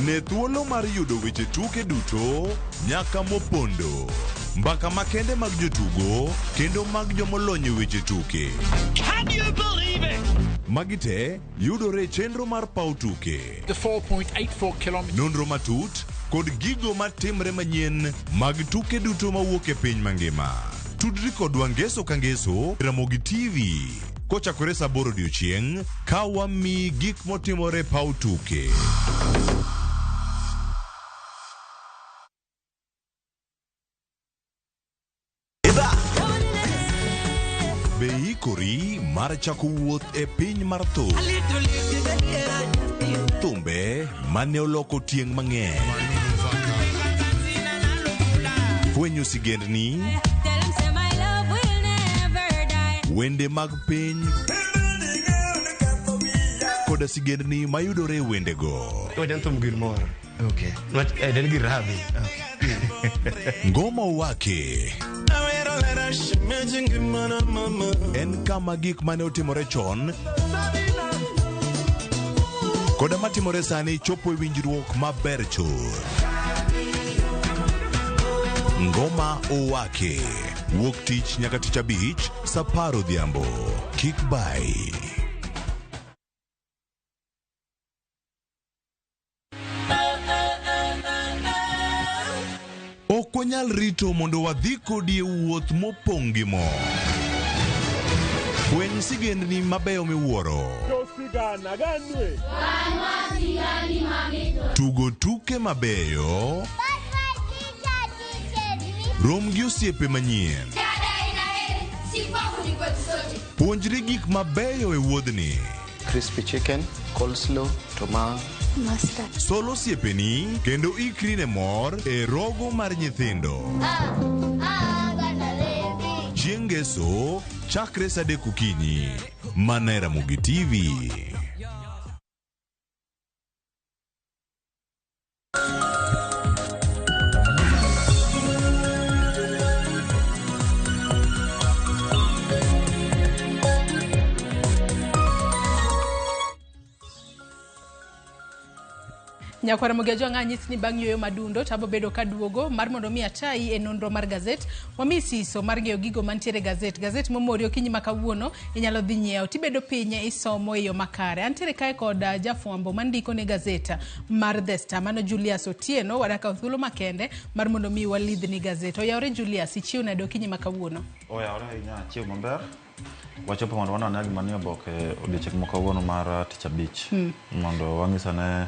Ne thuolo mar yudo weche tuke duto nyaka mopondo. Mbaka makende mag jotugo kendo mag jomolony e weche tuke. Can you believe it? Magi te yudore e chenro mar paw tuke. The 4.84 kilometers. Nonro matut kod gigo matimre manyien mag tuke duto mawuok e piny mangima. Tudri kodwa ngeso ka ngeso Ramogi TV kochakore saa 8 odiochieng' ka wamiyi gik motimore e paw tuke. Be iikori mar chako wuoth e piny mar thum? Thumbe mane oloko tieng' mang'eny. Fwenyo sigendni, wende mag piny koda sigendni mayudore e wendego. Wacha thum gir moro. Okay. Nwach eh, den gir rabi. Ngoma wake en kama gik mane otimore chon koda matimore sani chopo e winjruok maber chuth. Ngoma Owake wuok tich nyaka tich abich saa 10 odhiambo. Kik bai. Ok wanyal rito mondo wadhi kodi e wuoth mopong' gi mor. Fweny sigendni mabeyo miwuoro. Tugo tuke mabeyo. Rom gi osiepe manyien. Puonjri gik mabeyo e wuodhni. Crispy chicken, coleslaw, tomato. Mustard. Sol osiepeni kendo ikri ne mor e rogo mar nyithindo. Chieng' Ngeso, chakre saa 3 okinyi. Mana e Ramogi TV. Nyakwar Mogejo ang'a anyis ni bang' yueyo madundo to abo bedo kaduogo mar mondo mi atayi e nonro mar gazet wami siso mar ng'eyo gigo mantiere e gazet. Gazet momori okinyi ma kawuono inyalo dhi nyiewo tibedo piny isomo e yo makare. Antiere kae kod jafwambo mandiko ne gazet mar The Star mano Julius Otieno wadakawo thuolo makende mar mondo mi walidhni gazet. Oyawore Julius, ichiew nade okinyi ma kawuono? Oyawore ahinya, achiew maber. Wachopo mondo wanane gima nie oboke odiochieng' ma kawuono mar tich abich. Mondo wang'is ane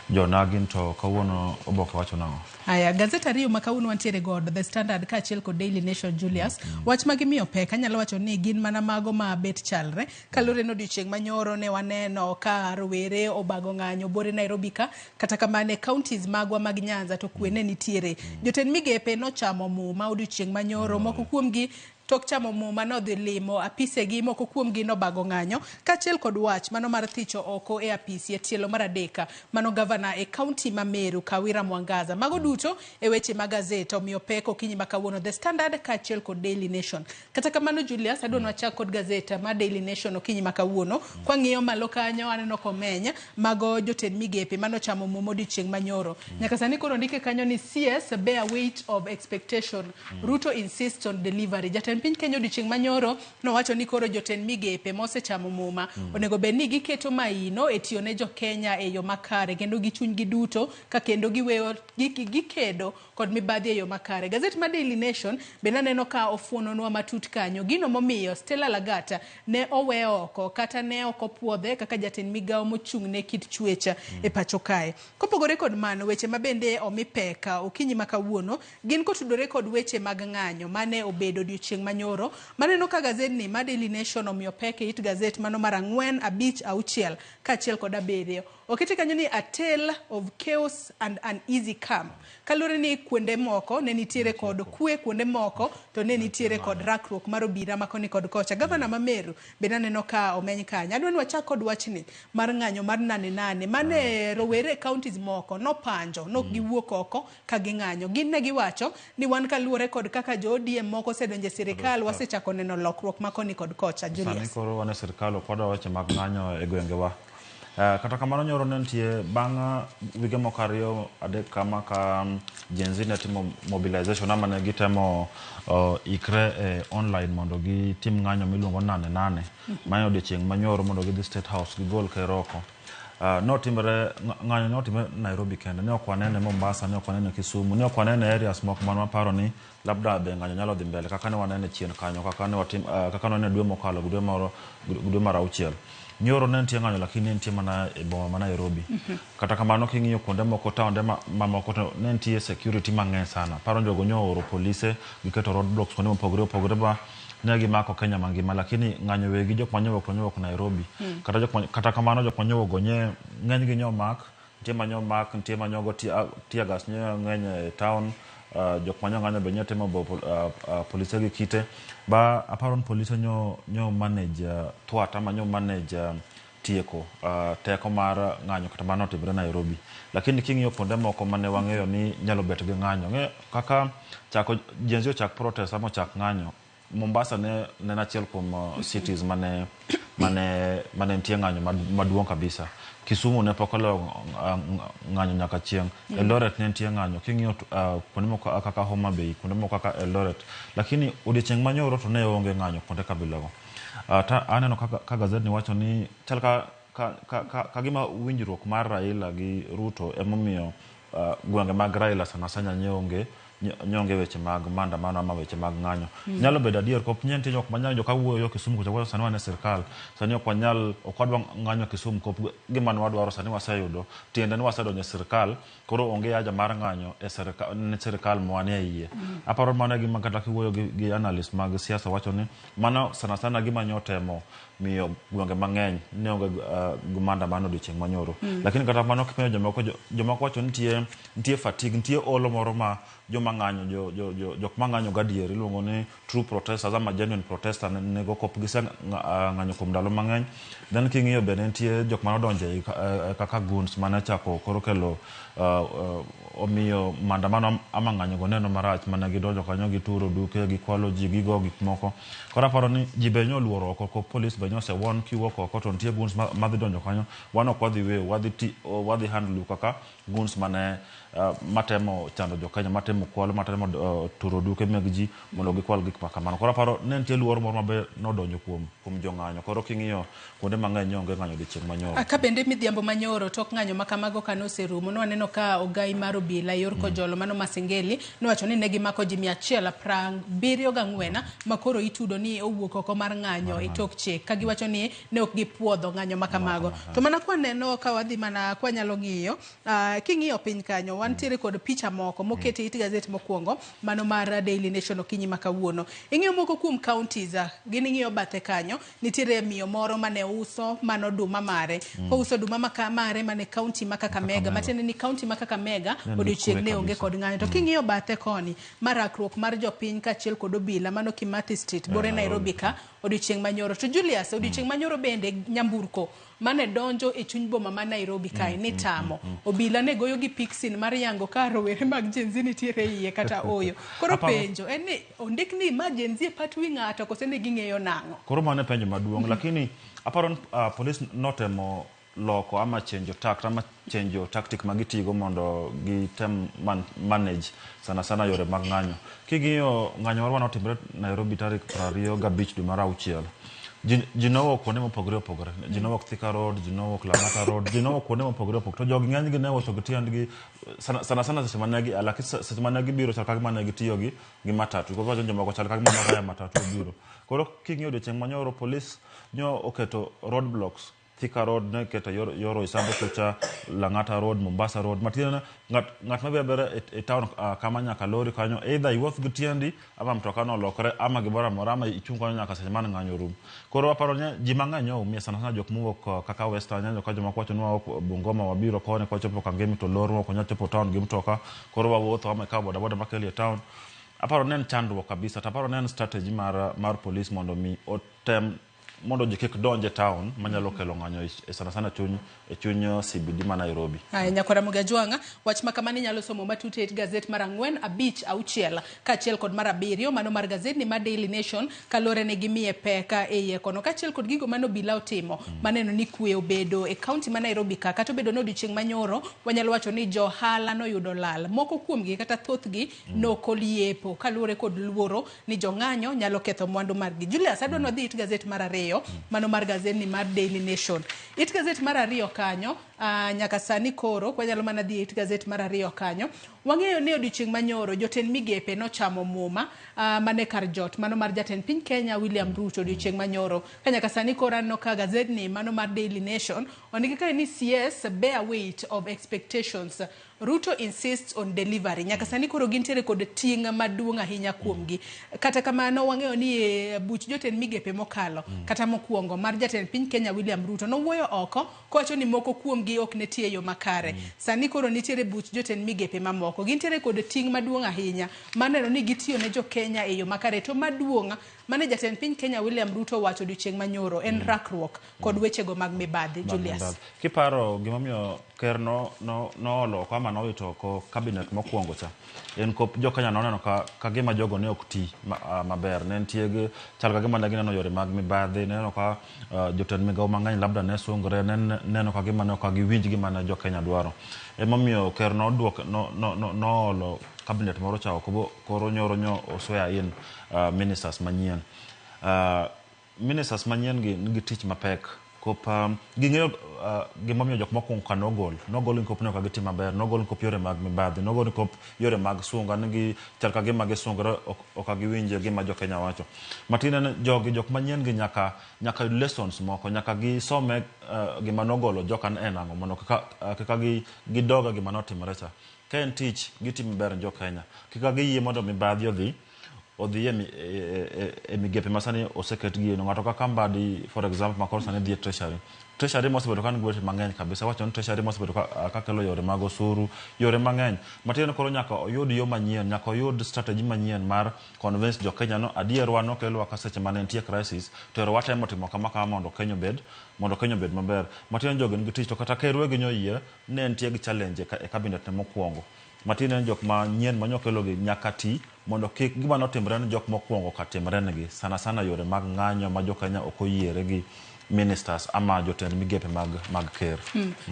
jonagin to kawuono oboke wacho nang'o. Aya, gazet ariyo ma kawuono wantiere godo, The Standard kaachiel kod Daily Nation, Julius. Wach ma gimiyo pek, anyalo wacho ni gin mana mago ma bet chalre. Kaluwore ni odiochieng' manyoro ne waneno ka rowere obago ng'anyo bore Nairobi ka, kata kamano e counties magwa mag Nyanza to kwe ne nitiere. Jotend migepe nochamo muma odiochieng' manyoro, moko kuomgi tok chamo muma nodhi limo apisegi, moko kuomgi nobago ng'anyo, kaachiel kod wach mano mar thicho oko e apisi e tielo mar adek, mano gavana e kaunti ma Meru, Kawira Mwangaza. Mago duto e weche ma gazet omiyo pek okinyi ma kawuono, The Standard kaachiel kod Daily Nation. Kata kamano Julius, adwa ni wachak kod gazet mar Daily Nation okinyi ma kawuono. Kwang'iyo malo kanyo aneno komeny mago jotend migepe manochamo muma odiochieng' manyoro. Nyaka sani koro ondike kanyo ni CS bear weight of expectation. Ruto insists on delivery. Jatend piny Kenya odiochieng' manyoro nowacho ni koro jotend migepe mosechamo muma onego bed ni giketo maino e tiyo ne jo-Kenya e yo makare kendo gi chunygi duto ka kendo giweyo gikedo kod mibadhi e yo makare. Gazet mar Daily Nation bende aneno ka ofuononwa matut kanyo gino momiyo Stella Lagat ne owe oko kata ne ok opuodhe kaka jatend migawo mochung' ne kit chwech e pacho kae. Kopogore kod mano, weche ma bende omi pek okinyi ma kawuono gin kotudore kod weche mag ng'anyo mane obedo odiochieng' manyoro. Maneno ka gazetni ma Daily Nation omiyo pek e it gazet mano mar 4, 5, 6 kaachiel kod 7. Okete kanyo ni a tale of chaos and uneasy calm. Kaluwore ni kuonde moko ne nitiere kod kwe, kuonde moko to ne nitiere kod rakruok mar obila ma koni kod kocha. Gavana ma Meru bende aneno ka omeny kanyo. Adwa ni wachak kod wachni mar ng'anyo mar 8 8 mane rowere e counties moko nopanjo, nok giwuok oko ka ging'anyo. Gin ne giwacho ni wan kaluwore kod kaka jo ODM moko osedonjo e sirikal, wasechako neno lokruok ma koni kod kocha. Sani Julius. koro wan e sirikal ok wadwa weche mag ng'anyo e gwengewa. Kata kamano nyoro ne nitie bang' wige moko ariyo adek kama ka Gen Z ne timo mobilization ama ne gitemo ikre e online mondo gitim ng'anyo miluongo nane nane. Mano odiochieng' manyoro mondo gidhi State House gigol ker oko. Notimre ng'anyo notimre Nairobi kende, ne ok wanene Mombasa, ne ok wanene Kisumu, ne ok wanene areas moko mane waparo ni labda be ng'anyo nyalo dhi mbele kaka ne wanene chien kanyo, kaka ne watim kaka ne wanene dwe mokalo gi dwe moro gi dwe mar auchiel. Nyoro ne nitie ng'anyo lakini ne nitie mana e boma ma Nairobi. Kata kamano king'iyo kuonde moko taonde mamoko to ne nitie security mang'eny sana. Paro jogo nyo ooro polise giketo roadblocks kuonde mopogore opogore ba ne gimako Kenya mangima lakini ng'anyo wegi jok manyowuok to nyowuok Nairobi. Kata jok kata kamano jok manyowuok go nye ng'eny gi nyomak, nitie manyomak, nitie manyogo tear gas nye ng'eny e town. Jok manyo ng'anyo be nyo temo bo polise gi kite ba aparo ni polise nyo manage thwart ama nyo manage tieko teko mar ng'anyo kata mano otimre Nairobi. Lakini king'iyo kuonde moko mane wang'eyo ni nyalo bet gi ng'anyo, ng'e kaka chako Gen Z ochak protest ama ochak ng'anyo, Mombasa ne en achiel kuom cities mane nitie ng'anyo maduong' kabisa. Kisumu ne pok oloyo ng'anyo nyaka chieng'. Eldoret ne nitie ng'anyo. King'iyo kuonde moko kaka Homa Bay, kuonde moko kaka Eldoret. Lakini odiochieng' manyoro to ne onge ng'anyo kuonde kabilago. Aneno ka gazet ni wacho ni chal ka gima winjruok mar Raila gi Ruto emomiyo gwenge mag Raila sana sana ne onge weche mag maandamano ama weche mag ng'anyo. Nyalo bedo adier kop nitie jok manyalo joka wuoyo Kisumu kucha sani wan e sirkal, sani ok wanyal ok wadwa ng'anyo Kisumu kop gima ne wadwaro sani waseyudo, tiende ni wasedonjo e sirkal, koro onge haja mar ng'anyo e sirkal ne sirkal mwanie iye. Aparo mano gima kata kiwuoyo gi analyst mag siasa wacho ni mano sana sana gima nyotemo miyo gwenge mang'eny ne onge maandamano odiochieng' manyoro. Lakini kata mano kipenjo jomoko wacho nitie fatigue, nitie olo moro ma joma ng'anyo jok mang'anyo gadier iluongo ni true protesters ama genuine protester nego kop gise ng'anyo kuom ndalo mang'eny. Then king'iyo bende nitie jok mane odonjo kaka goons mane chako koro kelo omiyo maandamano ama ng'anyo go neno marach mane gidonjo kanyo gituro duke gikwalo ji gigo gik moko. Koro aparo ni ji be nyoluoro oko ko police be nyosewon kiwuok oko to nitie goons madhi donjo kanyo, wan ok wadhi weyo, wadhi handle kaka goons mane matemo chando jo Kenya, matemo kwalo, matemo turo duke mag ji mondo gikwal gik makamano. Koro aparo ne nitie luoro moro mabe nodonjo kuom jong'anyo. Koro king'iyo kuonde mang'eny onge ng'anyo odiochieng' manyoro. Ka bende midhiambo manyoro tok ng'anyo makamago kane oserumo, nwaneno ka ogai mar obila yor Kojolo mano Masengeli nowacho ni ne gimako ji 174 makoro itudo ni owuok oko mar ng'anyo e tok chik, ka giwacho ni ne ok gipuodho ng'anyo makamago. To mana kwaneno ka wadhi mana kwanyalo ng'iyo, king'iyo piny kanyo wantiere kod picha moko moketi it gazet mokwongo mano mar Daily Nation okinyi ma kawuono. Ing'iyo moko kuom counties, gin ing'iyo bathe kanyo nitiere miyo moro mane uso mano oduma mare. Kouso oduma mare mane county ma Kakamega, matiende ni county ma Kakamega odiochieng' ne onge kod ng'anyo. To king'iyo bathe koni marakruok mar jopiny kaachiel kod obila mano Kimathi Street bore Nairobi ka odiochieng' manyoro. To Julius, odiochieng' manyoro bende nyamburko mane donjo e chuny boma ma Nairobi kae ni tamo. Obila ne goyo gi pixin mar yango ka rowere mag Gen Z nitiere iye kata oyo. Koro penjo en ni ondik ni ma Gen Z e pat wi ng'ato kose ne ging'eyo nang'o? Koro mano e penjo maduong', lakini aparo ni police notemo loko ama chenjo tact ama chenjo tactic magitigo mondo gitem manage sana sana yore mag ng'anyo. King'iyo ng'anyo marwa notimre Nairobi tarik 25 dwe mar auchiel. Ji nowuok kuonde mopogore opogore. Ji nowuok Thika Road, ji nowuok Lang'ata Road, ji nowuok kuonde mopogore opogore. To jogi ng'enygi ne wuotho gi tiendgi sana sana seche mane gi lakini seche mane gibiro chal ka gima ne gitiyo gi matatu. Koro wacho jomoko chal ka gima ne haya matatu obiro. Koro king'iyo odiochieng' manyoro police nyo oketo roadblocks. Thika Road ne keto yor Roysambu kucha, Lang'ata Road, Mombasa Road. Matiende ng'at mabiro abira e town kama nyaka lori kanyo, either iwuoth gi tiendi ama mtoka no olokre ama gimoro amora ama ichung' kanyo nyaka seche mane ng'anyo rum. Koro aparo ni ji mang'eny oumia sana sana jok mowuok kaka Western Nyanza ka jomoko wacho ni wawuok Bungoma wabiro koni kwachopo Kangemi to lor ok wanyal chopo town gi mtoka, koro wawuotho ama ikawo bodaboda makeli e town. Aparo ni en chandruok kabisa, to aparo ni en strategy mar police mondo mi otem mondo ji kik donj e town manyalo kelo ng'anyo sana sana e chuny CBD ma Nairobi. Aya, Nyakwara Mogajwang'a, wach ma kamano inyalo somo matut e gazet mar 4, 5, 6 kaachiel kod mar 7 mano mar gazetni mar Daily Nation kaluwore ni gimiye pek e iye kono kaachiel kod gigo mane obila otimo maneno ni kwe obedo e kaunti ma Nairobi ka kata obedo ni odiochieng' manyoro wanyalo wacho ni johala noyudo lal moko kuomgi kata thothgi nokoliepo kaluwore kod luoro ni jong'anyo nyalo ketho mwandu margi. Julius, adwa ni wadhi it gazet mar 2 mano mar gazetni mar Daily Nation. It gazet mar 2 kanyo nyaka sani koro wanyalo mana dhi it gazet mar 2 kanyo wang'eyo ni odiochieng' manyoro jotend migepe nochamo muma mane kar jot mano mar jatend piny Kenya William Ruto odiochieng' manyoro ka nyaka sani koro aneno ka gazetni mano mar Daily Nation ondiki kae ni CS bear weight of expectations, Ruto insists on delivery. Nyaka sani koro gintiere kod ting' maduong' ahinya kuomgi. Kata kamano wang'eyo ni buch jotend migepe mokalo kata mokwongo mar jatend piny Kenya William Ruto nowuoyo oko kowacho ni moko kuomgi ok ne tiyo e yo makare. Sani koro nitiere buch jotend migepe mamoko gintiere kod ting' maduong' ahinya mar neno ni gitiyo ne jo Kenya e yo makare. To maduong' mane jatend piny Kenya William Ruto owacho odiochieng' manyoro en rakruok kod wechego mag mibadhi. Julius, kiparo gimomiyo ker noolo oko ama nowito oko cabinet mokwongo cha en kop jo Kenya noneno ka gima jogo ne ok ti maber, ne nitie gi chal ka gima ne gineno yore mag mibadhi, ne ka jotend migawo mang'eny labda ne sungre, ne neno ka gima ne ok giwinj gima ne jo Kenya dwaro. Emomiyo ker noolo cabinet moro cha oko koro nyoro nyo oswear in ministers manyien. Ministers manyien gi nigi tich mapek kop ging'eyo gimomiyo jok mokwongo ka nogol nikop ne ok gitimo maber, nogol nikop yore mag mibadhi, nogol nikop yore mag sunga, nigi chal ka gima gisungore ok giwinj gima jo Kenya wacho. Matin en jogi jok manyien gi nyaka yud lessons moko, nyaka gisome gima nogolo joka en ang'o mondo kaka gidoga gima notimore cha. Ka en tich gitimo maber jo Kenya, kika giyie mondo mibadhi odhi e migepe ma sani oseketgi. Ng'ato kaka Mbadi for example ma koro sani dhi e Treasury. Treasury mosebedo ka nigi weche mang'eny kabisa, wacho ni Treasury mosebedo ka kelo yore mag osuru, yore mang'eny. Matin koro nyaka oyud yo manyien, nyaka oyud strategy manyien mar convince jo Kenya no adier wan nokelwa ka seche mane nitie crisis to ero watemo timo kama kama mondo Kenya obed maber. Matin jogi nigi tich to kata ker wegi nyoyie ne nitie gi challenge e cabinet ne mokwongo. Matin en jok manyien manyokelogi nyaka ti mondo kik gima notimre ne jok mokwongo ka timre negi, sana sana yore mag ng'anyo ma jo Kenya ok oyiere gi ministers ama jotend migepe mag ker.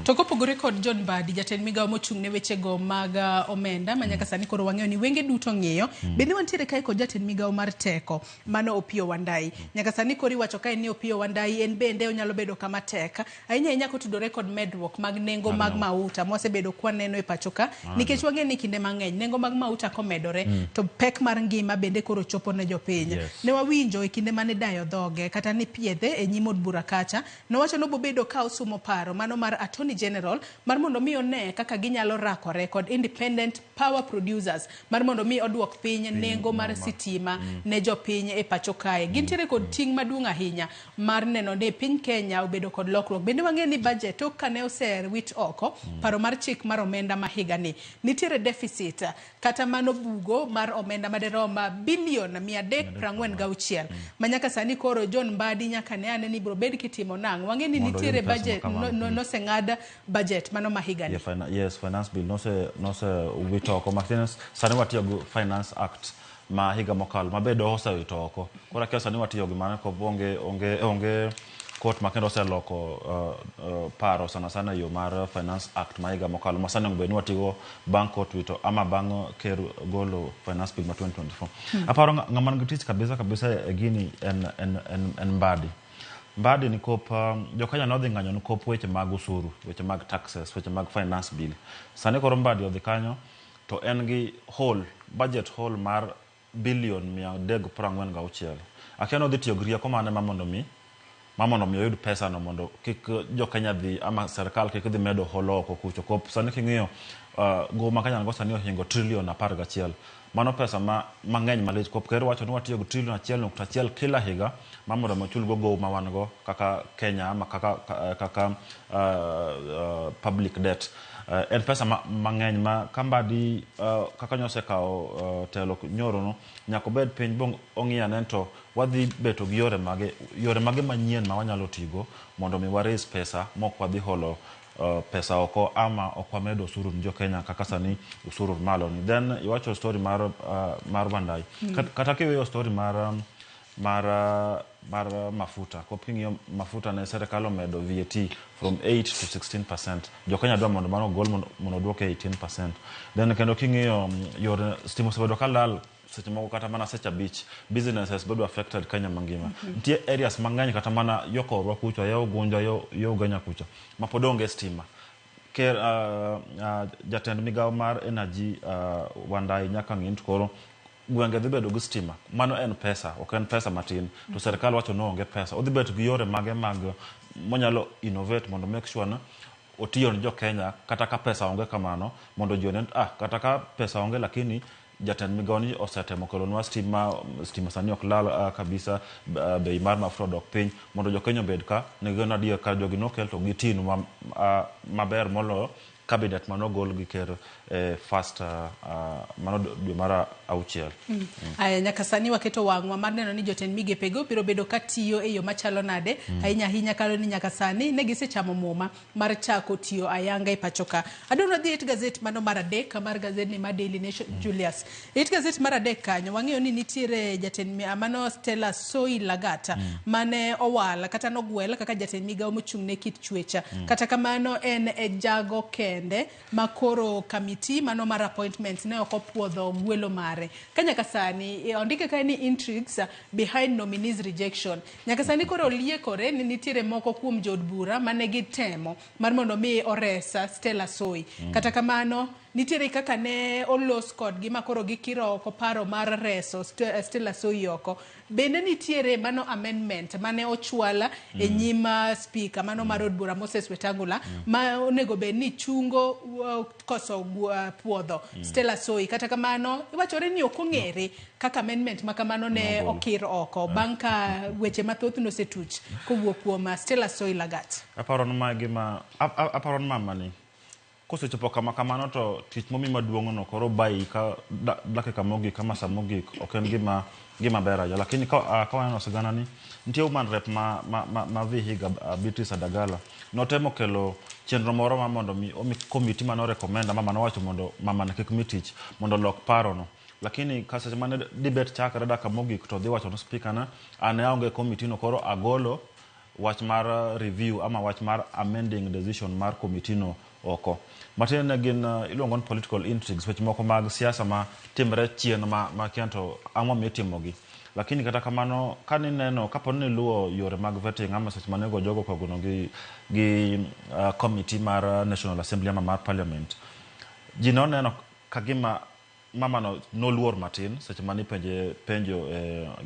To kopogore kod John Mbadi, jatend migawo mochung' ne wechego mag omenda ma nyaka sani koro wang'eyo ni wenge duto ng'iyo, bende wantiere kae kod jatend migawo mar teko mano Opiyo Wandayi. Nyaka sani koro iwacho kae ni Opiyo Wandayi en bende onyalo bedo kama tek ahinya ahinya kotudore kod medruok mag nengo mag mauta mwasebedo kwaneno e pacho ka, nikech wang'eyo ni kinde mang'eny nengo mag mauta komedore to pek mar ngima bende koro chopo ne jopiny. Ne wawinjo e kinde mane dayo dhoge kata ni piedhe e nyim od bura kacha, nowacho ni obobedo ka osumo paro mano mar Attorney General mar mondo mi one kaka ginyalo rakore kod independent power producers mar mondo mi oduok piny nengo mar sitima ne jopiny e pacho kae. Gintiere kod ting' maduong' ahinya mar neno ni piny Kenya obedo kod lokruok. Bende wang'eyo ni budget tok kane osewit oko paro mar chik mar omenda ma higani nitiere deficit kata mano bugo mar omenda maderom bilion 346 ma nyaka sani koro John Mbadi nyaka ne ane ni biro bed kitimo nang'o. Wang'e ni nitiere budget noseng'ad budget mano ma higani. Yes, finance bill nose wito oko. Matin sani watiyo gi Finance Act ma higa mokalo ma be doho osewito oko. Koro akia sani watiyo gi mano kop onge court ma kendo oseloko paro sana sana yo mar Finance Act ma higa mokalo ma sani onego bed ni watigo bang' court wito ama bang' ker golo Finance Bill ma 2024. Aparo ng'ama nigi tich kabisa kabisa e gini en Mbadi. Mbadi ni kop jo Kenya nodhi ng'anyo ni kop weche mag osuru, weche mag taxes, weche mag finance bill. Sani koro Mbadi odhi kanyo to en gi hole, budget hole mar bilion 346. Akia nodhi tiyo gi rieko mane ma mondo mi oyud pesa no mondo kik jo Kenya dhi ama serikal kik dhi medo holo oko kucho. Kop sani king'iyo go ma Kenya go sani ohingo trilion 11. Mano pesa mang'eny malich. Kop ker wacho ni watiyo gi trilion 1.1 kila higa ma mondo mi ochul go gowi ma wan go kaka Kenya ama kaka public debt. En pesa mang'eny ma ka Mbadi kaka nyosekawo telo nyoro no nyaka obed piny bo ong'i ane to wadhi beto gi yore mage manyien ma wanyalo tigo mondo mi wa raise pesa mok wadhi holo pesa oko ama ok wamedo osuru ni jo Kenya kaka sani osuru malo ni. Then iwacho story mar Wandayi. Kata kiweyo story mar mafuta, kop king'iyo mafuta ne serikal omedo VAT from 8 to 16%. Jo Kenya dwa mondo mano ogol mondo oduoke 18%. Then kendo king'iyo yore stima osebedo ka lal seche moko kata mana seche 5, businesses bedo affected Kenya mangima. Nitie areas mang'eny kata mana yo korwa kucha, yo Ugunja, yo Ugenya kucha ma pod onge stima. Ker, jatend migawo mar energy, Wandayi, nyaka ng'i to koro gwenge dhi bedo gi stima. Mano en pesa, ok en pesa matin. To serikal wacho ni onge pesa. Odhi bet gi yore mage mag monyalo innovate mondo make sure ni otiyo ne jo Kenya kata ka pesa onge kamano, mondo ji onen kata ka pesa onge, lakini jatend migawo ni osetemo kelonwa stima. Stima sani ok lal kabisa. Bei mar mafuta odok piny mondo jo Kenya obed ka nigi adier ka jogi nokel to gitinwa maber moloyo cabinet manogol gi ker first mano dwe mar 6. Aya, nyaka sani waketo wang'wa mar neno ni jotend migepego biro bedo ka tiyo e yo machalo nade, ahinya ahinya kalo ni nyaka sani ne gisechamo muma mar chako tiyo ayanga e pacho ka. Adwaro dhi it gazet mano mar 3 mar gazet ni mar Daily Nation. Julius, it gazet mar 3 kanyo wang'eyo ni nitiere jatend mano Stella Soi Lagat mane owal kata nogwel kaka jatend migawo mochung' ne kit chwecha. Kata kamano en e jago kende ma koro kamiti mano mar appointments ne ok opuodho gwelo mare. Ka nyaka sani ondike kae ni intrigues behind nominees rejection. Nyaka sani koro liekore ni nitiere moko kuom jood bura mane gitemo mar mondo mi oresa Stella Soi. Kata kamano nitiere kaka ne olos kodgi ma koro gikiro oko paro mar reso Stella Soi oko. Bende nitiere mano amendment mane ochwal e nyim speaker mano mar od bura Moses Wetangula ma onego bed ni chungo koso puodho Stella Soi. Kata kamano iwachore ni ok ong'ere kaka amendment ma kamano ne okir oko bang' ka weche mathoth nosetuch kowuok kuom Stella Soi Lagat. Aparo ni ma gima aparo ni mama ni kosechopo kama kamano to tich momi maduong' no koro bayi ka dakika mogik kama sa mogik ok en gima ber ahinya. Lakini ka waneno sigana ni nitie woman rep ma Vihiga, Beatrice Adagala, notemo kelo chenro moro ma mondo mi omi committee mano recommend ama manowacho mondo mama ne kik mi tich mondo olok paro no. Lakini ka seche mane debate chakre dakika mogik to dhi wacho ne speaker na an aonge committee no, koro agolo wach mar review ama wach mar amending decision mar committee no oko. Matiende ne gin iluongo ni political intrigues, weche moko mag siasa ma timre chien ma kia to ang'o mitimogi. Lakini kata kamano kanineno kapo ni iluwo yore mag vetting ama seche manego jogo kogono gi committee mar National Assembly ama mar Parliament, ji noneno kagima mama no noluor matin seche mane ipenje penjo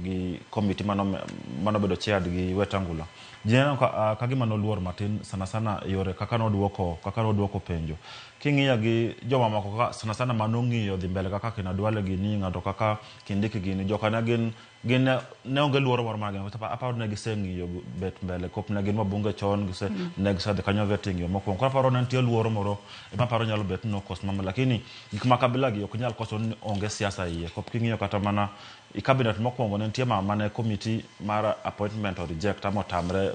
gi committee manobedo chaired gi Wetangula. Ji neno kagima noluor matin sana sana yore kaka noduoko penjo. King'iyo gi joma moko kaka sana sana manong'iyo dhi mbele kaka kina Duale gini, ng'ato kaka Kindiki gini, joka ne gin ne onge luoro moro mar aparo ne giseng'iyo bet mbele kop ne gin wabunge chon gise ne gisedhi kanyo vetting yo mokwongo. Koro aparo ne nitie luoro moro ema aparo nyalo bet ni nokos mama, lakini gik ma kabila gi ok nyal koso ni onge siasa iye. Kop king'iyo kata mana i cabinet mokwongo ne nitie mama mane committee mar appointment o reject ama otamre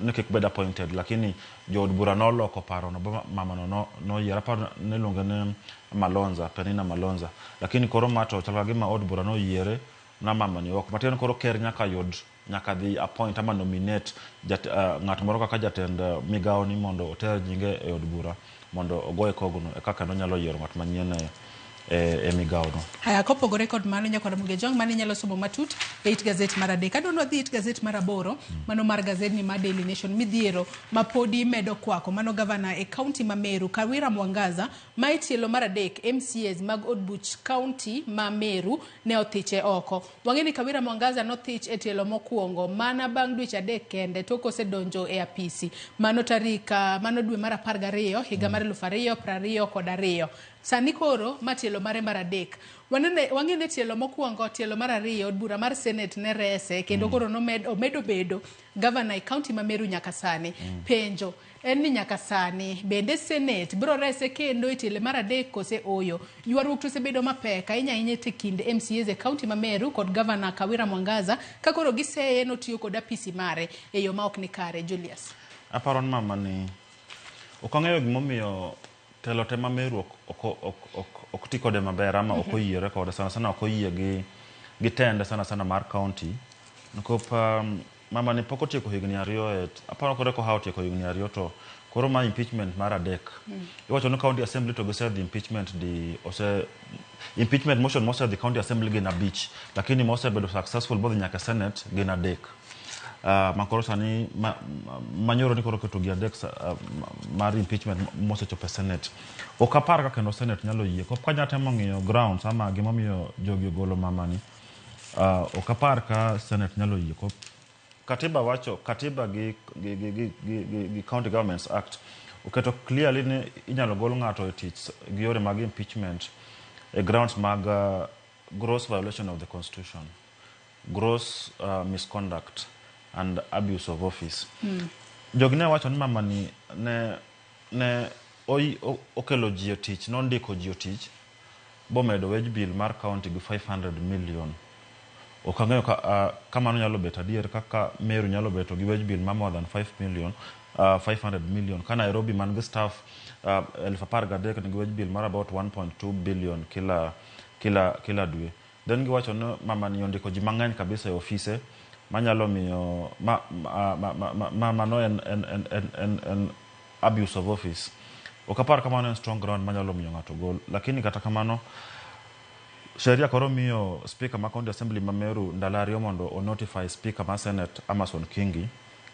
ni kik bed appointed, lakini jood bura noloko paro no ba mama no noyier. Aparo niluonge ni Malonza, Penina Malonza. Lakini koro ma to chal ka gima od bura noyiere na mama ni oko. Matiende ni koro ker nyaka yud nyaka dhi appoint ama nominate ng'at moro kaka jatend migawo ni mondo oter nyinge e od bura mondo ogoye kogno eka kendo nyalo yiero ng'at manyien e migawo no. Haya, kopogore kod mano, nyakwar Mugejong, mano inyalo somo matut e it gazet mar 3. Kadwa wadhi it gazet mar 8, mano mar gazet ni mar Daily Nation, midhiero ma podi medo kwako mano gavana e kaunti ma Meru Kawira Mwangaza ma e tielo mar 3 MCAs mag od buch kaunti ma Meru ne othiche oko. Wang'e ni Kawira Mwangaza nothich e tielo mokwongo mana bang' dweche 3 kende tok osedonjo e apisi mano tarik mano dwe mar 12 higa mar 2022. Sani koro ma tielo mare mar 3. Wang'e ni tielo mokwongo, tielo mar 2, od bura mar Senate ne rese kendo koro omedo bedo gavana e kaunti ma Meru nyaka sani. Penjo, en ni nyaka sani bende Senate biro rese kendo e tielo mar adek kose oyo. Ywaruok to osebedo mapek ahinya ahinya e kind MCAs e kaunti ma Meru kod Gavana Kawira Mwangaza ka koro giseye notiyo kod apisi mare e yo ma ok ni kare. Julius. Aparo ni mama ni ok ang'eyo gimomiyo telo te ma Meru ok ti kode maber ama ok oyiere kode sana sana ok oyie gi tende sana sana mar county nikop mama ni pok otieko higni 2 e aparo kore koha otieko higni 2 to koro ma impeachment mar 3. Iwacho ni county assembly to gisedhi impeachment di ose impeachment motion mosedhi county assembly gin 5 lakini mosebedo successful bodhi nyaka senate gin 3. Makoro sani manyoro ni koro keto gi 3 mar impeachment mosechopo e senate. Ok apar ka kendo senate nyalo yie. Kop kanya temo ng'iyo grounds ama gimomiyo jogi ogolo mamani. Ok apar ka senate nyalo yie. Kop katiba wacho, katiba gi County Governments Act oketo clearly ni inyalo gol ng'ato e tich gi yore mag impeachment e grounds mag gross violation of the constitution, gross misconduct and abuse of office. Jogi ne wacho ni mama ni ne okelo ji e tich, nondiko ji e tich bomedo wage bill mar county gi 500 million. Ok ang'eyo ka mano nyalo bet adier kaka Meru nyalo beto gi wage bill ma more than 5 million, 500 million. Ka Nairobi man gi staff 13,000 nigi wage bill mar about 1.2 billion kila dwe. Then giwacho ni mama ni ondiko ji mang'eny kabisa e ofise manyalo miyo mano en abuse of office. Ok apar kamano en strong ground manyalo miyo ng'ato gol, lakini kata kamano sheria koro miyo speaker ma county assembly ma Meru ndalo 2 mondo o notify speaker ma senate Amason Kingi.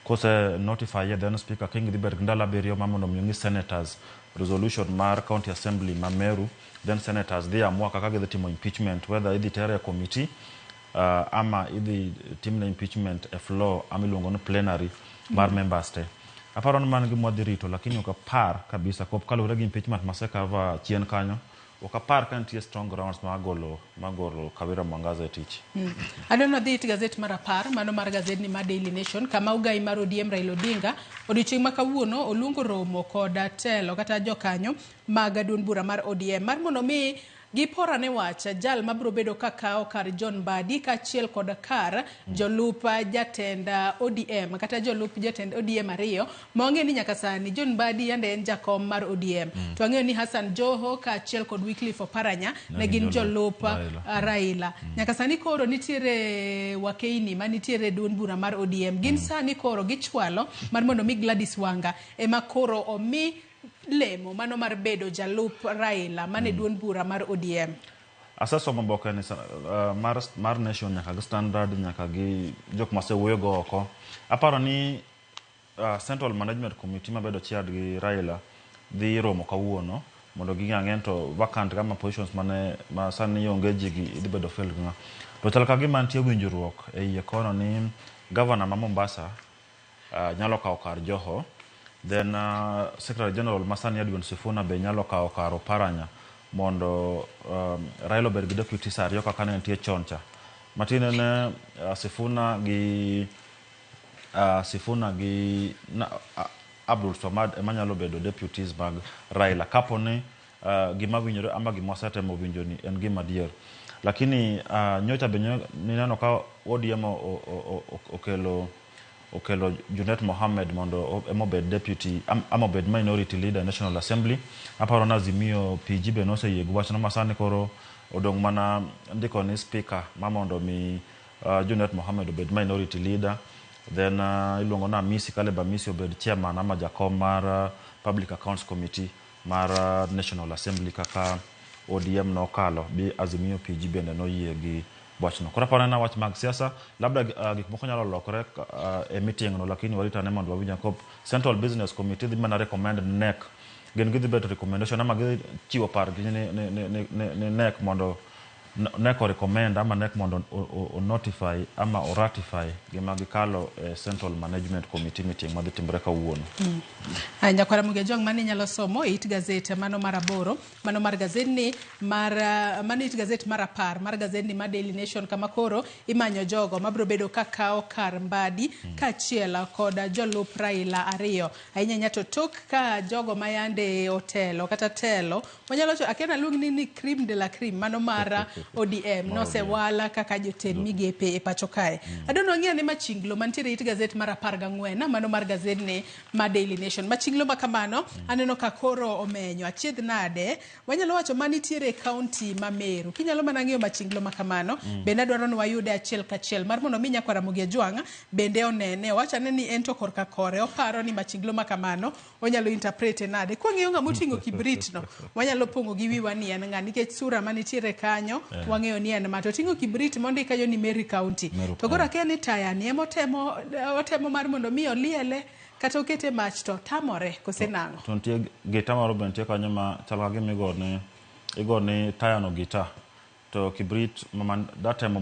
Kose notify then speaker Kingi dhi bet gi ndalo 7 ma mondo omi senators resolution mar county assembly ma Meru, then senators dhi amua kaka gidhi timo impeachment, whether idhi tere e committee ama idhi timne impeachment e floor ama iluongo ni plenary mar members te. Aparo ni mano gima wadhi rito, lakini ok apar kabisa kop kaluwore gi impeachment masekava chien kanyo. Ok apar ka nitie strong grounds magolo Kawira Mwangaza e tich. Adwaro dhi it gazet mar 10 mano mar gazetni mar Daily Nation kama ogai mar ODM Raila Odinga odiochieng' ma kawuono oluongo romo kod telo kata jokanyo mag duond bura mar ODM mar mondo mi giporane wach jal mabiro bedo ka kawo kar John Mbadi kaachiel kod kar jolup jatend ODM kata jolup jatend ODM 2 ma wang'eyo ni nyaka sani John Mbadi yande en jakom mar ODM to wang'eyo ni Hassan Joho kaachiel kod Wycliffe Oparanya ne gin jolup Raila. Nyaka sani koro nitiere wakeini manitiere duond bura mar ODM gin sani koro gichwalo mar mondo mi Gladys Wanga ema koro omi lemo mano mar bedo jalup Raila mane duond bura mar ODM. Asesomo oboke ni mar Nation nyaka gi Standard nyaka gi jok masewuoyo go oko. Aparo ni Central Management Committee mabedo chaired gi Raila dhi romo kawuono mondo ging'e to vacant kama positions mane ma sani onge ji gi idhi bedo filled gi ng'a. To chal ka gima nitie winjruok e iye kono ni governor ma Mombasa nyalo kawo kar Joho. Then Secretary General masani Edwin Sifuna be nyalo kawo kar Oparanya mondo Raila obed gi deputies 2 kaka ne nitie chon cha. Matine ne Sifuna gi Abdul Swamad ema nyalo bedo deputies mag Raila kapo ni gima winjore ama gima wasetemo winjo ni en gima adier. Lakini nyocha be nineno ka ODM okelo Junet Mohammed mondo emobed deputy ama obed minority leader National Assembly. Aparo na Azimio PG be noseyie gi wachno masani koro odong' mana ndiko ni speaker ma mondo mi Junet Mohammed obed minority leader. Then iluongo na Amisi Caleb Amisi obed chairman ama jakom mar Public Accounts Committee mar National Assembly kaka ODM nokalo bi Azimio PG bende noyie gi wachno. Koro aparo na wach mag siasa labda gik moko nyalo lokore e meeting no, lakini waritane mondo wawinj kop Central Business Committee dhi mana recommend NEC. Gin gidhi beto recommendation ama gidhi chiwo pargi ni NEC mondo NEC o recommend ama NEC mondo o notify ama o ratify gima gikalo e Central Management Committee meeting madhi timore kawuono. Aya, nyakwara Mugejwang' mano inyalo somo e it gazet mano mar 8, mano mar gazetni mar mano it gazet mar 10 mar gazetni mar Daily Nation, kama koro imanyo jogo mabiro bedo ka kawo kar Mbadi kaachiel kod jolup Raila 2, ahinya ahinya to tok ka jogo mayande otelo kata telo wanyalo wacho akia naluong ni cream de la cream mano mar ODM nosewala kaka jotend migepe e pacho kae. Adono wang'i ane machinglo mantiere it gazet mar 14 mano mar gazetni mar Daily Nation. Machinglo ma kamano aneno ka koro omenyo achiedh nade wanyalo wacho manitiere e kaunti ma Meru. Kinyalo mana ng'iyo machinglo ma kamano bende adwaro ni wayude achiel kachiel mar mondo mi nyakwara Ramogi Ajwang' bende onene owachane ni en to korka kore oparo ni machinglo ma kamano onyalo interprete nade. Kwang'iyo ng'ama oting'o kibrit no wanyalo pong'o gi wiwa ni en ng'a nikech sura manitiere kanyo wang'eyo ni en ma to oting'o kibrit mondik kanyo ni Meru County. To koro akia ni taya ni ema otemo mar mondo mi oliele kata okete mach to tamore kose nang'o. To nitie gita moro be nitie kanyo ma chal ka gima igone taya no gita to kibrit datemo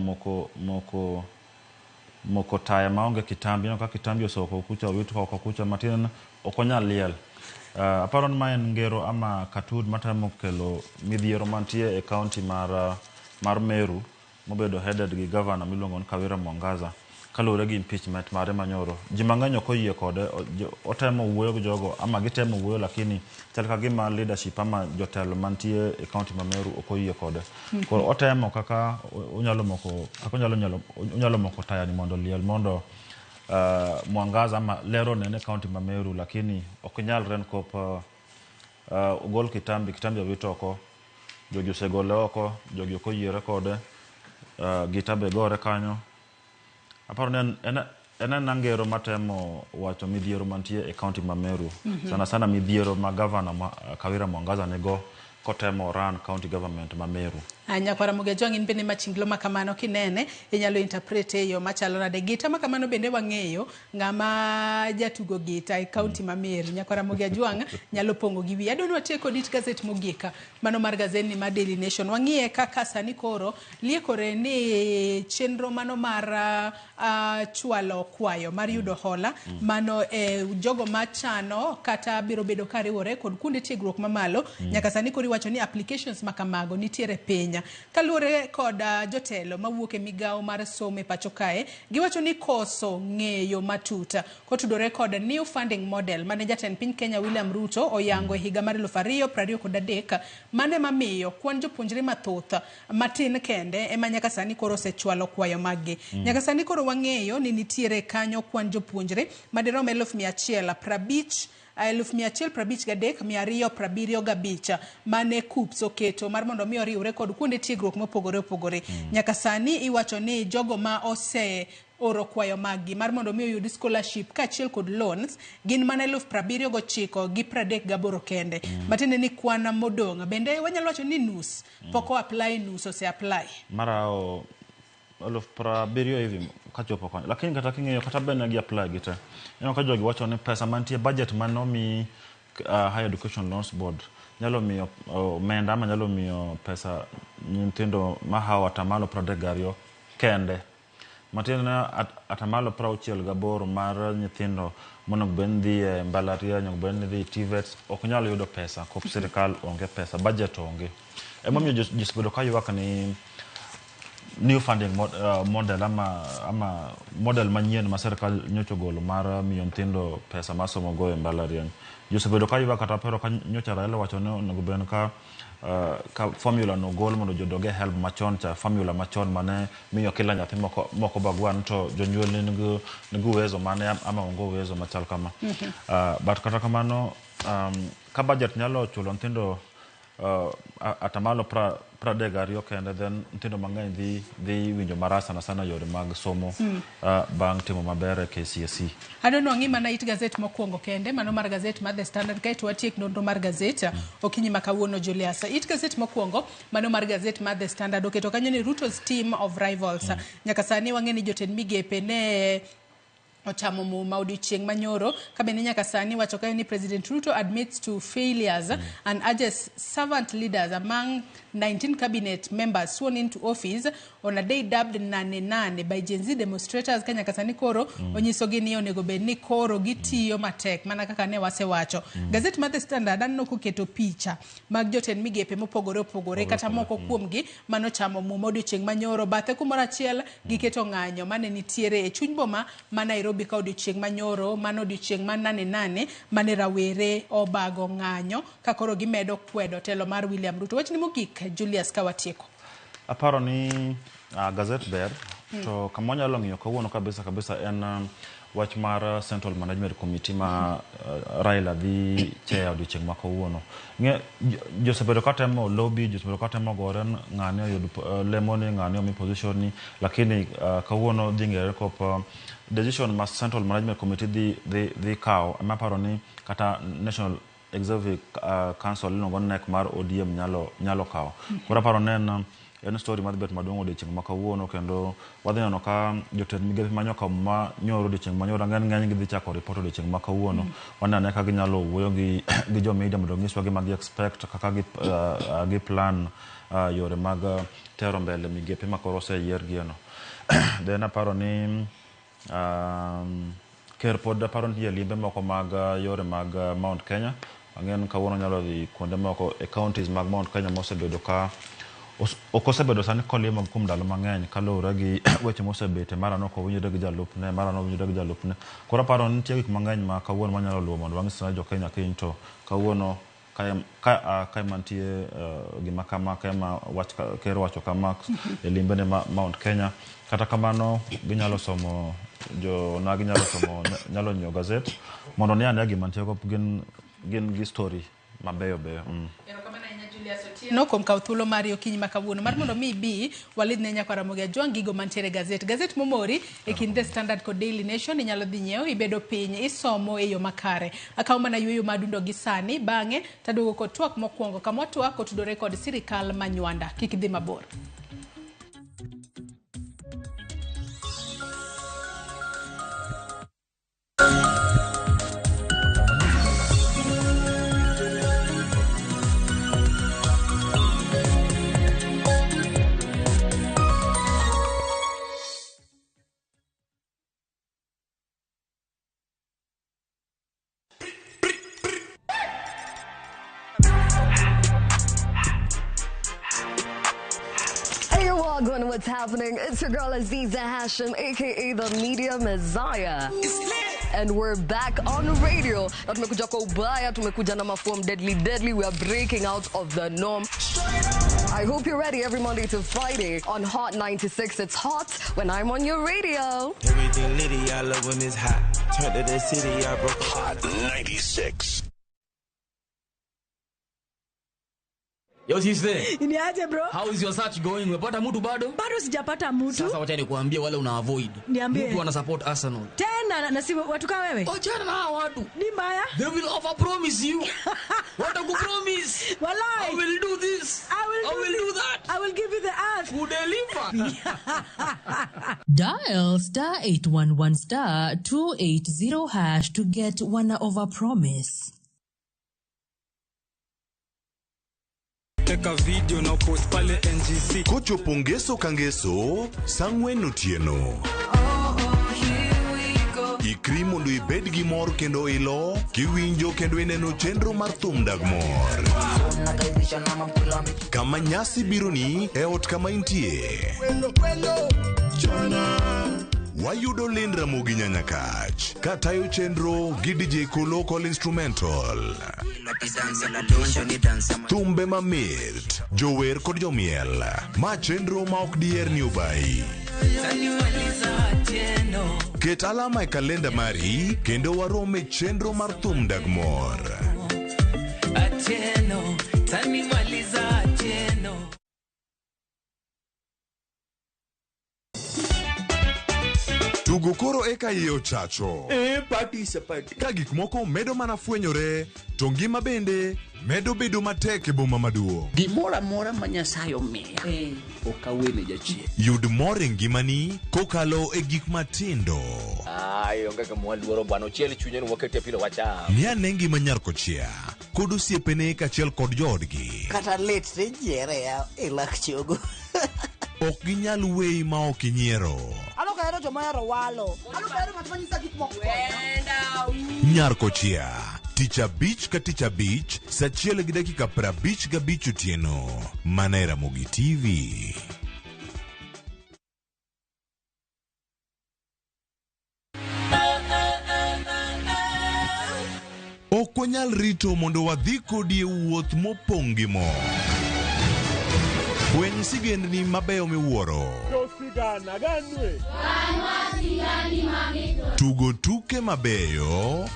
moko taya maonge kitambi, ineno ka kitambi osoko kucha owit oko kucha matin ok onyal liel. Aparo ni ma en ngero ama cartoon matemo kelo midhiero mantie e county mar Meru mobedo headed gi governor miluongo ni Kawira Mwangaza kaluwore gi impeachment mare manyoro. Ji mang'eny ok oyie kode, otemo wuoyo gi jogo ama gitemo wuoyo lakini chal ka gima leadership ama jotelo mantie e county ma Meru ok oyie kode. Koro otemo kaka onyalo moko taya ni mondo liel mondo Mwangaza ama lero nene county ma Meru lakini ok nyalre nikop ogol kitambi owit oko, jogi osegole oko, jogi ok oyiere kode, gita be gore kanyo. Aparo ni en ngero matemo wacho midhiero mantie e county ma Meru. Sana sana midhiero ma governor Kawira Mwangaza nigo kotemo run county government ma Meru. Nyakwara Mugejwang' in bende machinglo ma kamano kinene inyalo interpret e yo machalo nade. Gita ma kamano bende wang'eyo ng'ama jatugo gita e county ma Meru. Nyakwara Mugejwang' nyalo pong'o gi wiye. Adwaro ni watiek kod it gazet mogik mano mar gazetni mar Daily Nation. Wang'iye kaka sani koro liekore ni chenro mano mar chwalo kwayo mar yudo hola mano jogo machano kata biro bedo kariwore kod kuonde tiegruok mamalo nyaka sani koro iwacho ni applications ma kamago nitiere piny. Kaluwore kod jotelo mawuok e migawo mar somo e pacho kae, giwacho ni koso ng'eyo matut kotudore kod new funding model mane jatend piny Kenya William Ruto oyango e higa mar 2023, mane mamiyo kwan jopuonjre mathoth matin kende ema nyaka sani koro osechwalo kwayo maggi. Nyaka sani koro wang'eyo ni nitiere kanyo kwan jopuonjre madirom 153 153,275 mane KUCCPS oketo mar mondo mi oriwre kod kuonde tiegruok mopogore opogore. Nyaka sani iwacho ni jogo ma ose oro kwayo maggi mar mondo mi oyud scholarship kaachiel kod loans gin mana 79,038 kende. Matiende ni kwan modong' bende wanyalo wacho ni nus pok o apply, nus ose apply. Mara 70,000 hivi kachopo kanyo. Lakini kata king'iyo kata bende gi apply gi te. Ineno ka jogi wacho ni pesa mantie budget manomi Higher Education Loans Board nyalo miyo omenda ama nyalo miyo pesa nyithindo mahawo 32% kende. Matiende ni 68% mar nyithindo monego bed ni dhi e mbalariany, onego bed ni dhi TVET ok nyal yudo pesa kop sirikal onge pesa, budget onge. Emomiyo ji osebedo ka ywak ni new funding model ama model manyien ma sirikal nyocha ogolo mar miyo nyithindo pesa masomo go e mbalariany. Ji osebedo ka ywak kata pero ka nyocha Raila owacho ni onego bed ka formula no ogol mondo jodog e HELB machon cha, formula machon mane miyo kila nyathi moko bagwan to jonyuol ne nigi uwezo mane ama onge uwezo machal kama. But kata kamano ka budget nyalo chulo nyithindo 32% kende, then nyithindo mang'eny dhi winjo marach sana sana yore mag somo bang' timo maber e KCSE. Adwa ni wang'i mana it gazet mokwongo kende, mano mar gazet mar The Standard, kaeto watiek nonro mar gazet okinyi ma kawuono Julius. It gazet mokwongo mano mar gazet mar The Standard oketo kanyo ni Ruto's team of rivals. Nyaka sani wang'e ni jotend migepe ne ochamo muma odiochieng' manyoro, kabende nyaka sani wacho kae ni President Ruto admits to failures and urges servant leaders among 19 cabinet members sworn into office on a day dubbed Nane Nane by Gen Z demonstrators. Ka nyaka sani koro onyisogi ni onego bed ni koro gitiyo matek mana kaka ne wasewacho. Gazet mar The Standard aneno koketo picha mag jotend migepe mopogore opogore, kata moko kuomgi manochamo muma odiochieng' manyoro. Bathe kumoro achiel giketo ng'anyo mane nitiere e chuny boma ma Nairobi ka odiochieng' manyoro, mano odiochieng' mar nane nane mane rawere obago ng'anyo ka koro gimedo kwedo telo mar William Ruto. Wachni mogik, Julius, ka watieko. Aparo ni gazet ber to kama wanyalo ng'iyo kawuono kabisa kabisa en wach mar Central Management Committee ma Raila dhi chair odiochieng' ma kawuono. Josebedo katemo lobby, josebedo katemo gore ng'ane oyud lemo ni, ng'ane omi position ni, lakini kawuono dhi ng'ere kop decision ma Central Management Committee dhi kawo. Ema aparo ni kata National Executive Council iluongo ni NEC mar ODM nyalo kawo. Koro aparo ni en story madhi bet maduong' odiochieng' ma kawuono, kendo wadhi neno ka jotend migepe manyoka ma nyoro odiochieng' manyoro ng'eny gi dhi chako report odiochieng' ma kawuono. Waneno ane ka ginyalo wuoyo gi jo media mondo ginyiswa gima gi expect kaka gi plan yore mag tero mbele migepe ma koro oseyier gieno. Then aparo ni ker pod aparo nitie limbe moko mag yore mag Mount Kenya. Ang'e ni kawuono nyalo dhi kuonde moko e counties mag Mount Kenya mosebedo ka ok osebedo sani kolimo kuom ndalo mang'eny kaluwore gi weche mosebete, mara nok owinjore gi jalupne, mara nowinjore gi jalupne. Koro aparo ni nitie gik mang'eny ma kawuono manyalo luwo mondo wang'is ne jo Kenya kiny to kawuono kae mantie gima kama kae ma wach ker wacho kama e limbene ma Mount Kenya. Kata kamano ginyalo somo jo na ginyalo somo, nyalo nyiewo gazet mondo ne ane gima nitie gin gi story mabeyo beyo. Erokamano ahinya, Julius Otieno, kuom kawo thuolo mari okinyi ma kawuono mar mondo mi ibi walidh ne nyakwar Ramogi Ajwang' gigo mantiere e gazet. Gazet momori e kind The Standard kod Daily Nation inyalo dhi nyiewo, ibedo piny isomo e yo makare. Akawo mana yueyo madundo gi sani, bang'e taduogo kod twak mokwongo kama watwak otudore kod sirikal ma Nywanda. Kik idhi mabor. Hey, Wagwan, what's happening? It's your girl Aziza Hashim, aka the Media Messiah. And we're back on radio. Na tumekuja kwa ubaya, tumekuja na maform deadly deadly. We are breaking out of the norm. I hope you're ready every Monday to Friday on Hot 96. It's hot when I'm on your radio. Everything litty, I love when it's hot. Turned to the city, I broke Hot 96. Yo sister. Ni aje, bro? How is your search going? Umepata mtu bado? Bado sijapata mtu. Sasa wacha nikuambie wale una avoid. Niambie. Mtu ana support Arsenal. Tena na si watu kama wewe? Achana na hawa watu. Ni mbaya? They will over promise you. Watakupromise. Walai. I will do this. I will do that. I will give you the earth. Kudeliver. Dial *811*280# to get one over promise. Teka video na post pale NGC. Kochopo ngeso ka ngeso sa 4 otieno, ikri mondo ibed gi mor kendo ilo kiwinjo kendo ineno chenro mar thum dag mor kama nyasi bironi e ot kama intie. Wayudo lind Ramogi Nyanyakach katayo chenro gi DJ Kolo Instrumental, thumbe mamit, jower kod jomiel. Ma chenro ma ok diher ni obayi. Ket alama e kalenda mari kendo warom e chenro mar thum dag mor. Atieno, tanimaliza Atieno. Tugo koro eka iye ochacho. E party sapati. Ka gik moko medo mana fwenyore, to ngima bende medo bedo matek e boma maduong'. Gimoro amora ma Nyasaye omiya ok awene jachien. Yud mor e ngimani kokalo e gik matindo. Ai, onge kama waluoro bwana, ochiel chunye ni wakete pilo wacham. Ni ane ngima nyar kochia. kod osiepene kaachiel kod joodgi. Kata lit tinyiere ya e lak chogo. Ok ginyal weyi ma ok inyiero. An ok ahero joma ohero walo. An ok ahero ng'at ma nyisa gik moko. Nyar Kochia, tich abich ka tich abich, saa achiel gi dakika 55 otieno, mana e Ramogi TV. Ok wanyal rito mondo wadhi kodi e wuoth mopong' gi mor. Fweny sigendni mabeyo miwuoro. Tugo tuke mabeyo.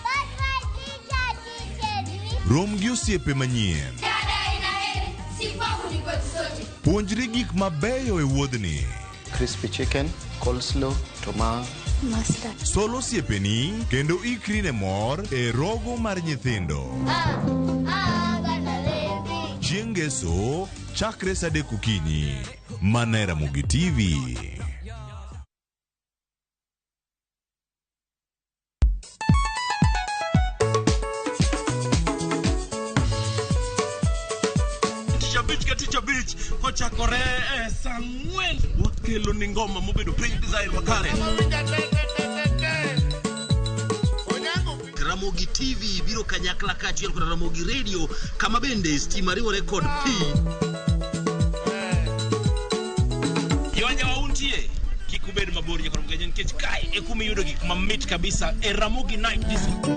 Rom gi osiepe manyien. Puonjri gik mabeyo e wuodhni. Crispy chicken, coleslaw, to ma Sol osiepeni kendo ikri ne mor e rogo mar nyithindo. Chieng' Ngeso, chakre saa adek okinyi. Mana e Ramogi TV. Tich abich ka tich abich kochakore e saa ang'wen wakelo ni ngoma mobedo piny design makare. Ramogi TV biro kanyakla kaachiel kod Ramogi Radio kama bende stima riwore kod pi. Jowanja untie kik ubed mabor nyaka Ramogi nikech kae e kuma iyudo gik mamit kabisa e Ramogi Night Disco.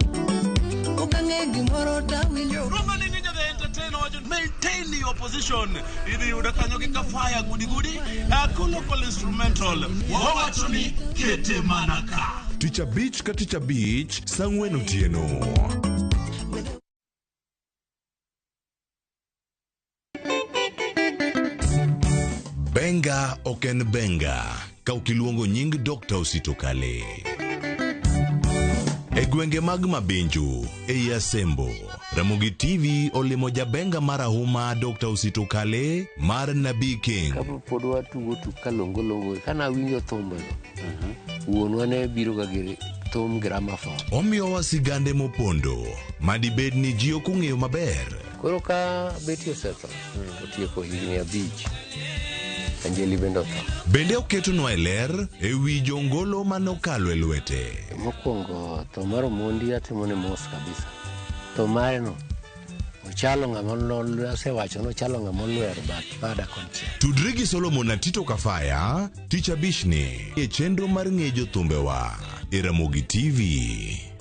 Okang'e gimoro tawinjo. Roma ni Ninja the Entertainer wacho maintain your position. Idhi yudo kanyo gi kafaya gudi gudi. Local instrumental. Wawacho ni kete mana ka. Tich abich ka tich abich, saa ang'wen otieno. Benga ok en benga ka ok iluongo nying Dr. Osito Kale. E gwenge mag Mabinju, ei Asembo, Ramogi TV olimo jabenga marahuma Dr. Osito Kale mar Nabii King. Kapod watugo tuk kalongolongo, kana awinjo thumbego, wuonwa ne biro ga gi thum gramophone. Omiyowa sigande mopondo madibed ni ji ok ong'eyo maber. Koro ka Betty osetho, otieko higni 5, Anjeli bende otho. Bende oketonwa e ler e wi jongolo manokalo e lwete. Mokwongo tho mar Omondi atimone mos kabisa. Tho mare no, ochalo ng'ama asewacho ni ochalo ng'ama olwero bath bada konchiel. Tudri gi Solomon na Tito Kafaya tich abichni e chenro mar ng'e jothumbewa e Ramogi TV.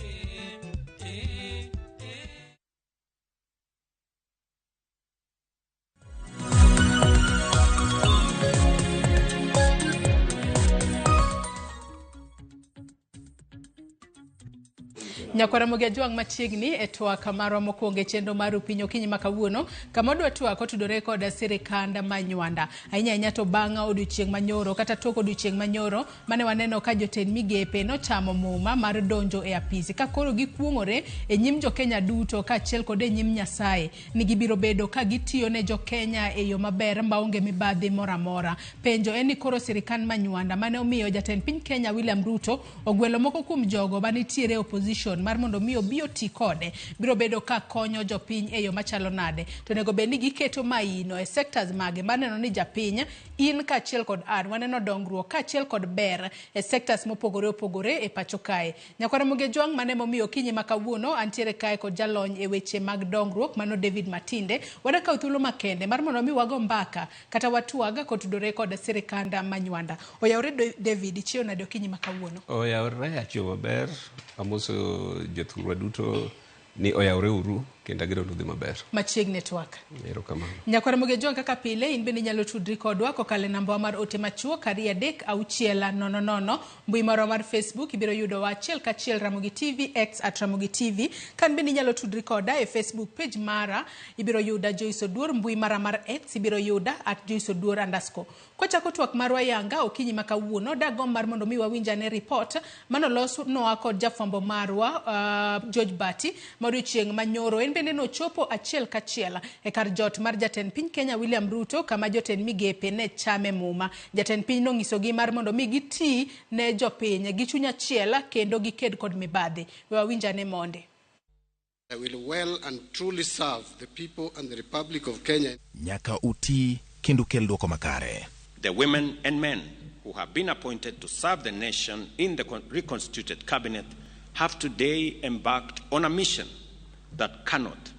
Nyakwar Ramogi Ajwang' machiegni e twak marwa mokwongo e chenro mar Upiny Okinyi ma kawuono, kama wadwa twak otudore kod sirikand Manywanda. Ahinya ahinya to bang' odiochieng' manyoro kata tok odiochieng' manyoro mane waneno ka jotend migepe nochamo muma mar donjo e apisi ka koro gikuong'ore e nyim jokenya duto kaachiel kod e nyim Nyasaye ni gibiro bedo ka gitiyo ne jokenya e yo maber maonge mibadhi moro amora. Penjo en ni koro sirikand Manywanda mane omiyo jatend piny Kenya William Ruto ogwelo moko kuom jogo manitiere e opposition mar mondo mi obi oti kode biro bedo ka konyo jopiny e yo machalo nade, to onego bed ni giketo maino e sectors mage maneno ni japiny in kaachiel kod an waneno dongruok kaachiel kod ber e sectors mopogore opogore e pacho kae. Nyakwar Ramogi Ajwang' mane momiyo okinyi ma kawuono antiere kae kod jalony e weche mag dongruok mano David Matinde. Wadwa kawo thuolo makende mar mondo mi wago mbaka kata watwag kotudore kod sirikand Manywanda. Oyawore David, ichiew nade okinyi ma kawuono? Oyawore, achiew maber. Amoso jothurwa duto ni oyawre uru kendo ageno ni udhi maber. Machiegni twak. Erokamano. Nyakwar Ramogi Ajwang' kaka pile in bende inyalo tudri kodwa kokalo e namba mar ote machuok 236 000, mbui marwa mar Facebook ibiro yudowa achiel kachiel Ramogi TV, X at Ramogi TV. Kan bende inyalo tudri koda e Facebook page mara ibiro yuda Joyce Oduor, mbui mara mar X ibiro yuda at Joyce Oduor underscore. Kwachako twak marwa yanga okinyi ma kawuono dagomb mar mondo mi wawinj ane report manolos noa kod jafwambo marwa George Bati ma odiochieng' manyoro en bende nochopo achiel kachiel e kar jot mar jatend piny Kenya William Ruto kama jotend migepe ne chame muma. Jatend piny nong'isogi mar mondo mi giti ne jopiny gi chuny achiel kendo giked kod mibadhi. We wawinj ane monde. I will well and truly serve the people and the Republic of Kenya. Nyaka uti kendo kel dwoko makare. The women and men who have been appointed to serve the nation in the reconstituted cabinet have today embarked on a mission that cannot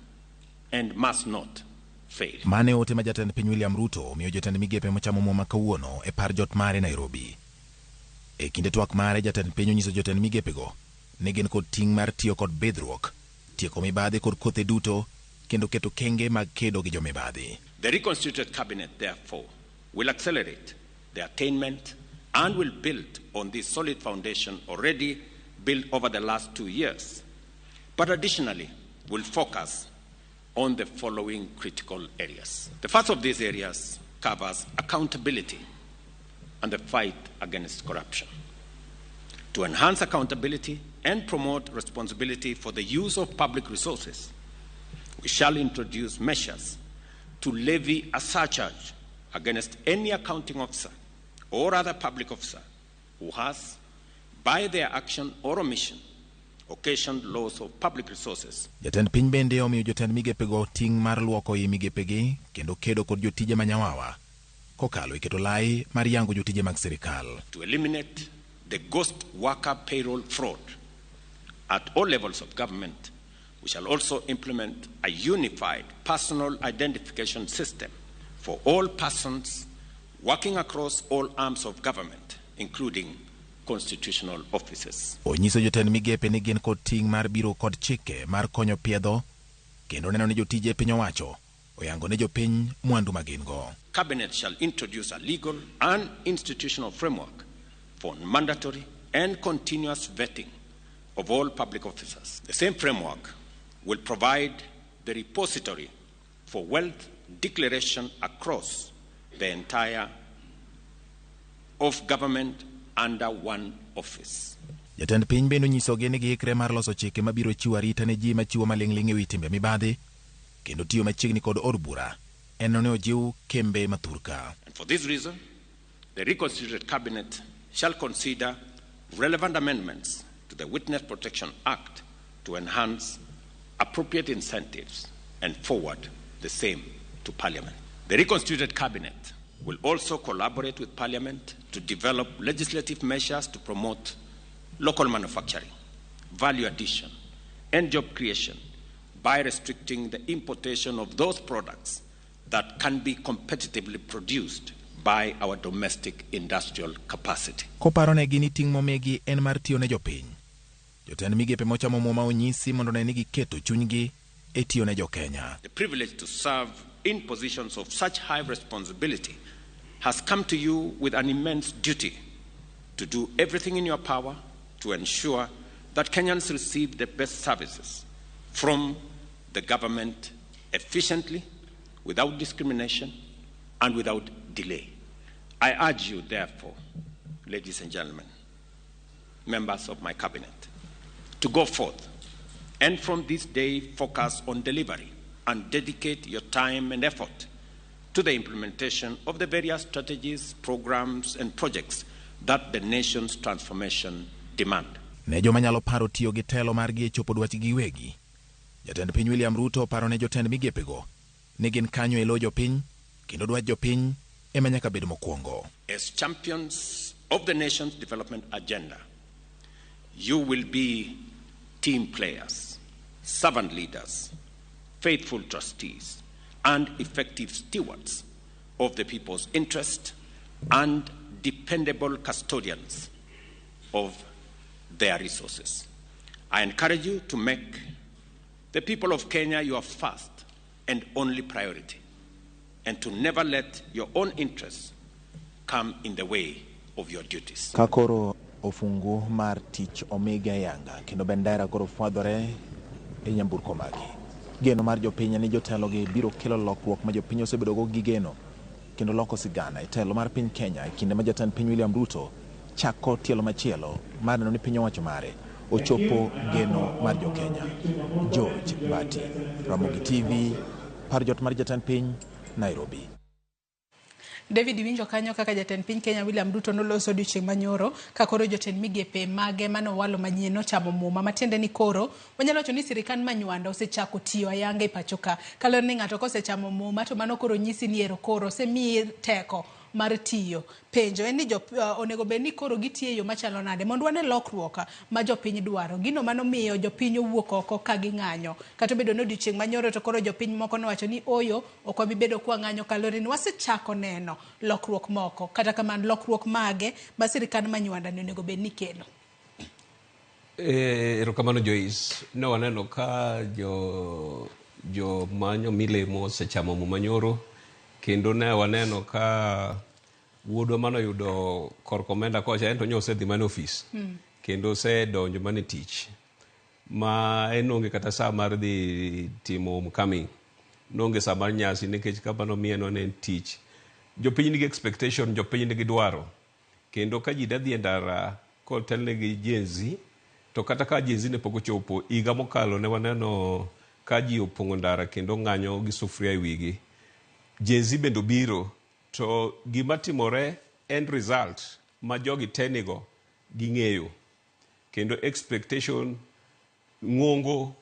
and must not fail. Mane ote ma jatend piny William Ruto omiyo jotend migepe mochamo muma kawuono e par jot mare Nairobi. E kinde twak mare, jatend piny onyiso jotend migepego ni gin kod ting' mar tiyo kod bidhruok, tieko mibadhi kod kothe duto, kendo keto kenge mag kedo gi jomibadhi. The reconstituted cabinet, therefore, will accelerate the attainment and will build on this solid foundation already built over the last 2 years. But additionally, will focus on the following critical areas. The first of these areas covers accountability and the fight against corruption. To enhance accountability and promote responsibility for the use of public resources, we shall introduce measures to levy a surcharge against any accounting officer or other public officer who has, by their action or omission, occasioned loss of public resources. Jatend piny bende omiyo jotend migepego ting' mar luoko i migepegi kendo kedo kod jotije manyawawa kokalo e keto lai mar yango jotije mag sirikal. To eliminate the ghost worker payroll fraud at all levels of government, we shall also implement a unified personal identification system for all persons working across all arms of government, including constitutional offices. Onyiso jotend migepe ni gin kod ting' mar biro kod chike mar konyo piedho kendo neno ni jotije piny owacho oyango ne jopiny mwandu ma gin go. Cabinet shall introduce a legal and institutional framework for mandatory and continuous vetting of all public officers. The same framework will provide the repository for wealth declaration across the entire of government under one office. Jatend piny bende onyisogi ni giikre mar loso chike mabiro chiwo arita ne ji machiwo maling'ling' e wi timbe mibadhi kendo tiyo machiegni kod od bura en ne ojiw kembe mathurka. And for this reason, the reconstituted cabinet shall consider relevant amendments to the Witness Protection Act to enhance appropriate incentives and forward the same to Parliament. The reconstituted cabinet will also collaborate with Parliament to develop legislative measures to promote local manufacturing, value addition, and job creation by restricting the importation of those products that can be competitively produced by our domestic industrial capacity. Koparo negi ni ting' momigi en mar tiyo ne jopiny. Jotend migepe mochamo muma onyisi mondo ne ni giketo chunygi e tiyo ne jokenya. The privilege to serve in positions of such high responsibility has come to you with an immense duty to do everything in your power to ensure that Kenyans receive the best services from the government efficiently, without discrimination, and without delay. I urge you, therefore, ladies and gentlemen, members of my cabinet, to go forth and from this day focus on delivery and dedicate your time and effort to the implementation of the various strategies, programs, and projects that the nation's transformation demand. Ne joma nyalo paro tiyo gi telo margi e chopo dwachgi giwegi. Jatend piny William Ruto oparo ne jotend migepego ni gin kanyo e lo jopiny kendo dwach jopiny ema nyaka bed mokwongo. As champions of the nation's development agenda, you will be team players, servant leaders, faithful trustees, and effective stewards of the people's interest and dependable custodians of their resources. I encourage you to make the people of Kenya your first and only priority, and to never let your own interests come in the way of your duties. Ka koro ofungu mar tich omigi ayanga kendo bendera koro fwadhore e nyamburko magi. Geno mar jopiny ni jotelogi biro kelo lokruok ma jopiny osebedogo gi geno kendo loko sigana e telo mar piny Kenya e kinde ma jatend piny William Ruto chako tielo machielo mar neno ni piny owacho mare ochopo geno mar jokenya. George Bati, Ramogi TV, par jot mar jatend piny, Nairobi. David iwinjo kanyo kaka jatend piny Kenya William Ruto noloso odiochieng' manyoro ka koro jotend migepe mage manowalo manyien nochamo muma matiende ni koro wanyalo wacho ni sirikand Manywanda osechako tiyo ayanga e pacho ka. Kaluwore ni ng'ato kosechamo muma to mano koro nyisi ni ero koro osemiyi teko mar tiyo. Penjo en ni jo, onego bed ni koro gitiyo e yo machalo nade mondo wane lokruok ma jopiny dwaro. Gino manomiyo jopiny owuok oko ka ging'anyo. Kata obedo ni odiochieng' manyoro to koro jopiny moko nowacho ni oyo ok wabi bedo kwang'anyo kaluwore ni wasechako neno lokruok moko. Kata kamano lokruok mage ma sirikand Manywanda ni onego bed ni kelo? Erokamano Joyce. Ne waneno ka jo jo manyo milemo osechamo muma nyoro kendo ne waneno ka wuodwa manoyudo kor komenda kocha en to nyo osedhi mana e ofis kendo osedonjo mana e tich ma en onge kata saa mar dhi timo homecoming noonge saa mar nyasi nikech kama nomiye no ne en tich. Jopiny nigi expectation, jopiny nigi dwaro kendo ka ji dadhi e ndara kotelne gi Gen Z to kata ka Gen Z ne pok ochopo higa mokalo ne waneno ka ji opong'o ndara kendo ng'anyo gi sufuria e wigi. Gen Z bende obiro to gima timore end result ma jogi te nigo ging'eyo kendo expectation ng'ongo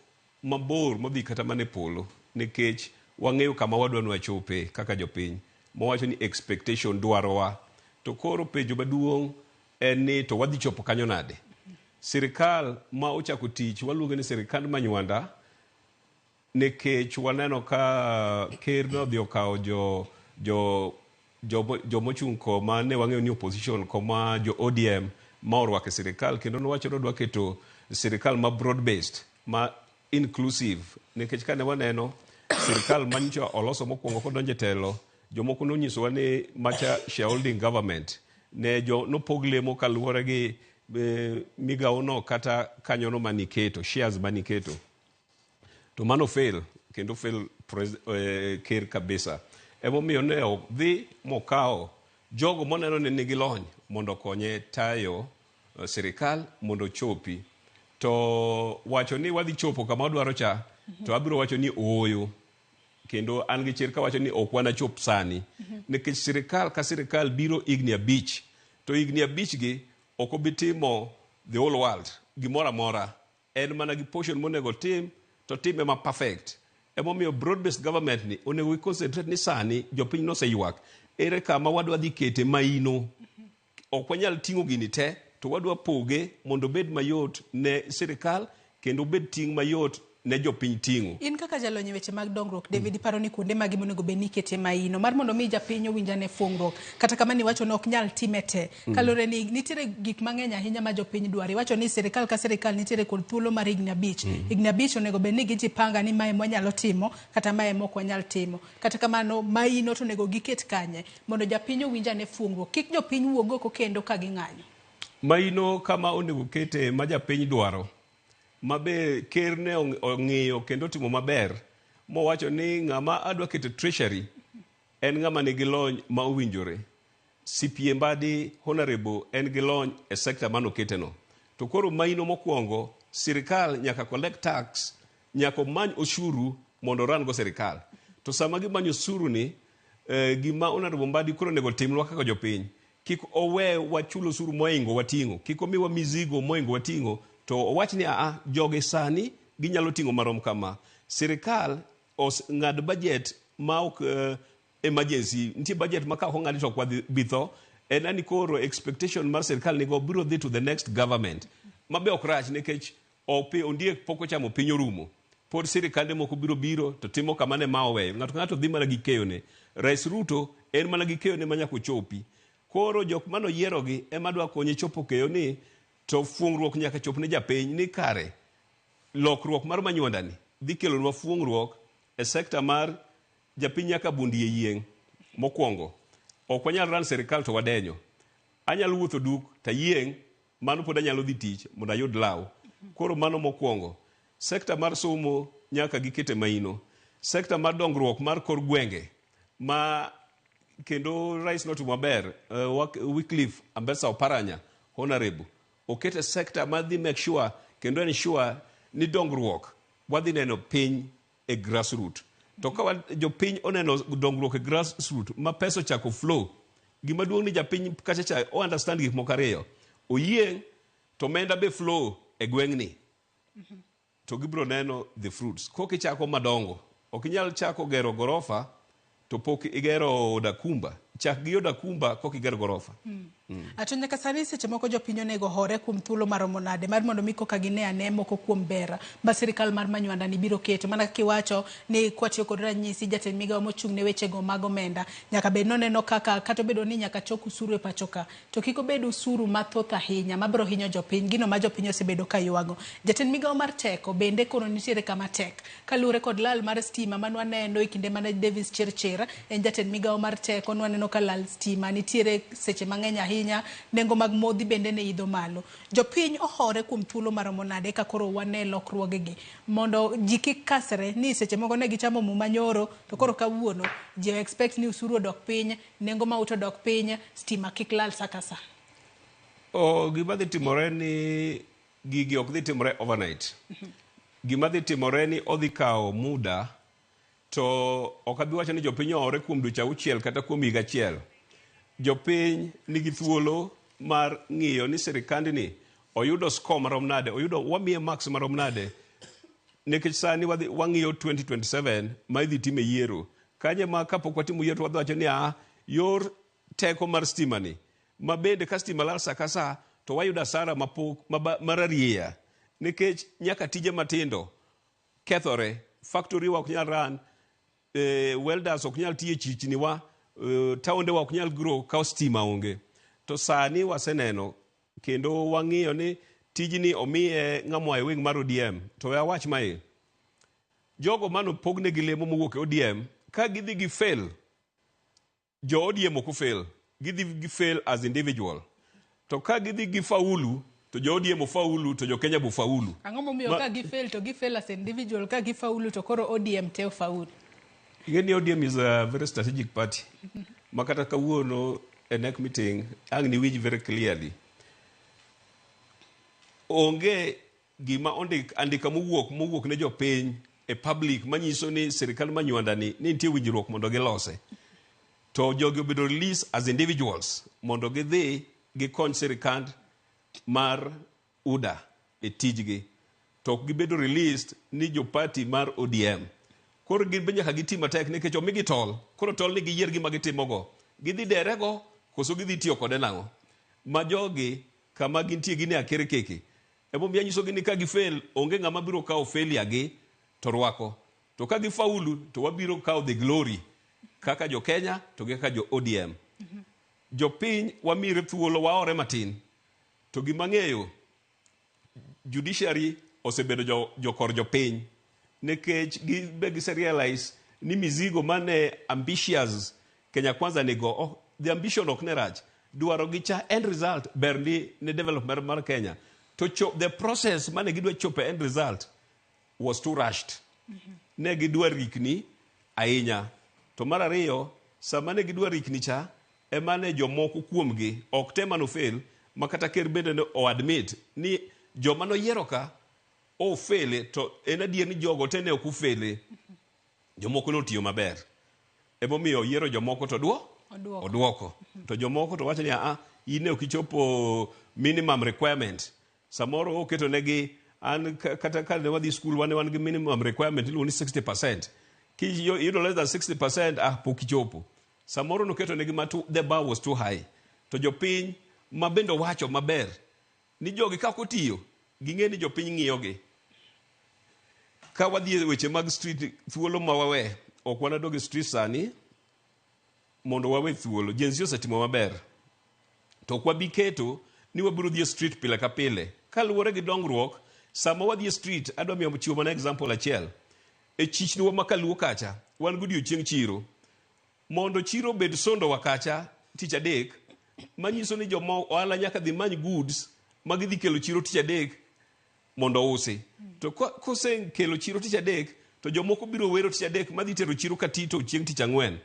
mabor modhi kata mana e polo nikech wang'eyo kama wadwa ni wachope kaka jopiny mawacho ni expectation dwarowa to koro penjo maduong' en ni to wadhi chopo kanyo nade sirikal ma ochako tich waluonge ni sirikand Manywanda nikech waneno ka ker nodhi okawo jo jo jomochung' koma ne wang'eyo ni opposition koma jo ODM ma orwako e sirikal kendo nowacho ni odwa keto sirikal ma broad based ma inclusive nikech kane waneno sirikal manyocha oloso mokwongo kodonjo e telo jomoko nonyisowa ni macha shareholding government ne jo nopog lemo kaluwore gi migawono kata kanyono maniketo shares maniketo to mano fail kendo fail ker kabisa emomiyo ne odhi mokawo jogo moneno ni nigi lony mondo okonye tayo sirikal mondo ochopi to wacho ni wadhi chopo kama wadwaro cha to abiro wacho ni ooyo kendo an gi chir kawacho ni ok wanachop sani nikech sirikal ka sirikal biro higni 5 to higni 5 gi ok obi timo the whole world gimoro amora en mana gi portion monego tim to time ma perfect emomiyo broad based government ni onego gi concentrate ni sani jopiny noseywak ere kama wadwa dhi kete maino ok wanyal ting'o gini te to wadwa poge mondo obed mayot ne sirikal kendo obed ting' mayot ne jopiny ting'o. In kaka jalony e weche mag dongruok David iparo ni kuonde mage monego bed ni ikete maino mar mondo mi japiny owinj ane fuong'ruok kata kamano iwacho ni ok nyal time te kaluwore ni nitiere gik mang'eny ahinya ma jopiny dwaro iwacho ni sirikal ka sirikal nitiere kod thuolo mar higni 5 higni 5 onego bed ni gijipanga ni mae mwanyalo timo kata mae mok wanyal timo kata kamano maino to onego giket kanye mondo japiny owinj ane fuong'ruok kik jopiny wuog oko kendo ka ging'anyo. Maino kama onego kete ma japiny dwaro mabe ker ne ong'iyo kendo otimo maber mowacho ni ng'ama adwa keto treasury en ng'ama nigi lony ma owinjore. CPA Mbadi Honorable en gi lony e sector manokete no. To koro maino mokwongo sirikal nyaka collect tax, nyaka omany osuru mondo oran go sirikal. To sama gimanyo osuru ni, gima Honorable Mbadi koro onego timnwa kaka jopiny, kik owe wachul osuru moingo wating'o, kik omiwa mizigo moingo wating'o, to owach ni aa, jogi sani ginyalo ting'o marom kama. Sirikal ng'ad budget ma ok emergency, nitie budget ma ka ok ong'adi to ok wadhi tho, en ani koro expectation mar sirikal nigo biro dhi to the next government. Mabe ok rach nikech ondiek pok ochamo piny orumo. Pod sirikande moko biro biro to timo kama ne ma oweyo. Ng'ato ka ng'ato dhi mana gi keyone. Rais Ruto en mana gi keyone ma nyaka ochopi. Koro jok manoyierogi ema dwa konye chopo keyo ni to fuong'ruok nyaka chop ne japiny ni kare lokruok mar Manywanda ni dhi kelonwa fuong'ruok e sekta mar japiny nyaka bundie yieng' mokwongo. Ok wanyal ran sirikal to wadenyo. Anyalo wuotho duk tayieng' mano pod anyalo dhi tich mondo ayud law. Koro mano mokwongo. Sekta mar somo nyaka gikete maino. Sekta mar dongruok mar kor gwenge ma kendo rais notimo maber Wycliffe Ambesa Oparanya Honorable okete sekta madhi make sure kendo ensure ni dongruok wadhi neno piny e grassroot. To ka jopiny oneno dongruok e grassroot ma pesa ochako flow, gima duong' ni japiny kacha cha o understand gik moko ariyo. Oyieng' to omenda be flow e gweng'ni. To gibiro neno the fruits. Koka ichako madongo, ok inyal chako gero gorofa to pok igero odakumba. Chak gi odakumba koka iger gorofa. To nyaka sani seche moko jopiny onego hore kuom thuolo maromo nade mar mondo mi koka gine ane moko kuom ber ma sirikal mar Manywanda ni biro keto mana kaka iwacho ni kwatiyo kod ranyisi jatend migawo mochung' ne wechego mag omenda nyaka bed noneno kaka kata obedo ni nyaka chok usuru e pacho ka to kik obed usuru mathoth ahinya mabiro hinyo jopiny gino ma jopiny osebedo ka ywago. Jatend migawo mar teko bende koro nitiere kama tek kaluwore kod lal mar stima manwaneno e kinde mane Davis Chirchir en jatend migawo mar teko nwaneno ka lal stima nitiere seche mang'eny ahinya nengo mag modhi bende ne idho malo. Jopiny ohore kuom thuolo maromo nade ka koro wane lokruogegi mondo ji kik kasre ni seche moko ne gichamo muma nyoro to koro kawuono ji expect ni usuru odok piny, nengo mauta odok piny, stima kik lal sa ka sa. Gima dhi timore ni gigi ok dhi timore overnight. Gima dhi timore ni odhi kawo muda to ok abi wacho ni jopiny ohore kuom dweche auchiel kata kuom higa achiel. Jopiny nigi thuolo mar ng'iyo ni sirikandni oyudo score marom nade, oyudo wamiye marks marom nade nikech sani wang'iyo 2027 ma idhi time yiero. Kanye ma kapok watimo yiero to wadhi wacho ni yor teko mar stima ni ma bende ka stima lal sa ka sa to wayudo asara mapok mararieya nikech nyaka tije matindo kethore, factory wa ok nyal run, welders ok nyal tiyo e chichni wa, taonde wa ok nyal grow ka stima onge. To sani waseneno kendo wang'iyo ni tijni omiye ng'ama oa e wing mar ODM. To we awach mae, jogo mano pognegi lemo mowuok e ODM, ka gidhi gi fail, jo ODM ok fail, gidhi gi fail as individual. To ka gidhi gi faulu, to jo ODM ofaulu, to jo Kenya bo faulu. Ang'o momiyo ka gifail to gifail as individual, ka gifaulu to koro ODM te ofaulu? Ing'e ni ODM is a very strategic party. Ma kata kawuono e NEC meeting, ang' niwinj very clearly. Onge gima ondik andika mowuok ne jopiny e public manyiso ni sirikal Manywanda ni nitie winjruok mondo gilose. To jogi obedo release as individuals mondo gidhi gikony sirikand mar UDA e tijgi. To ok gibedo released ni jo party mar ODM. Koro gin be nyaka giti matek nikech omigi tol. Koro tol ni giyier gima gitimogo. Gidhi derego koso gidhi tiyo kode nang'o? Ma jogi kama gintie gin e akerkeke. Emomiyo anyisogi ni ka gifail, onge ng'ama biro kawo failure gi to rwako. To ka gifaulu to wabiro kawo the glory kaka jo Kenya to gi kaka jo ODM. Jopiny wamire thuolo waore matin. To gima ng'eyo, judiciary osebedo jokor jopiny nikech gibe gise realize ni mizigo mane ambitious Kenya Kwanza nigo, the ambition ok ne rach. Dwaro gi cha end result ber ni ne development mar Kenya. To the process mane gidwa chopo end result was too rushed. Ne gidwa rikni ahinya. To mar ariyo, sama ne gidwa rikni cha, ema ne jomoko kuomgi ok te mano fail, ma kata ker bende ne o admit ni joma noyiero ka ofele, to en adier ni jogo te ne ok ofele. Jomoko notiyo maber. Emomiyo oyiero jomoko to oduoko. To jomoko to wacho ni in ne ok ichopo minimum requirement. Samoro oketo negi an kata ka ne wadhi skul wan gi minimum requirement iluongo ni 60%. Kiyudo less than 60%, pok ichopo. Samoro noketo negi ma the bar was too high. To jopiny ma bende owacho maber ni jogi ka ok otiyo, ging'e ni jopiny ng'iyogi. Ka wadhi e weche mag street, thuolo ma wawe, ok wanadog e street sani mondo wawe thuolo. Gen Z osetimo maber. To ok wabi keto ni wabiro dhi e street pile ka pile. Kaluwore gi dongruok, sama wadhi e street, adwa miyo chiwo mana example achiel. E chichniwa ma kaluo kacha, wan gi odiochieng' chiro. Mondo chiro obed sondowa kacha tich adek, manyiso ni joma ohala nyaka dhi many goods ma gidhi kelo chiro tich adek mondo ousi. To kosekelo chiro tich adek, to jomoko biro wero tich adek madhi tero chiro katito chieng' tich ang'wen.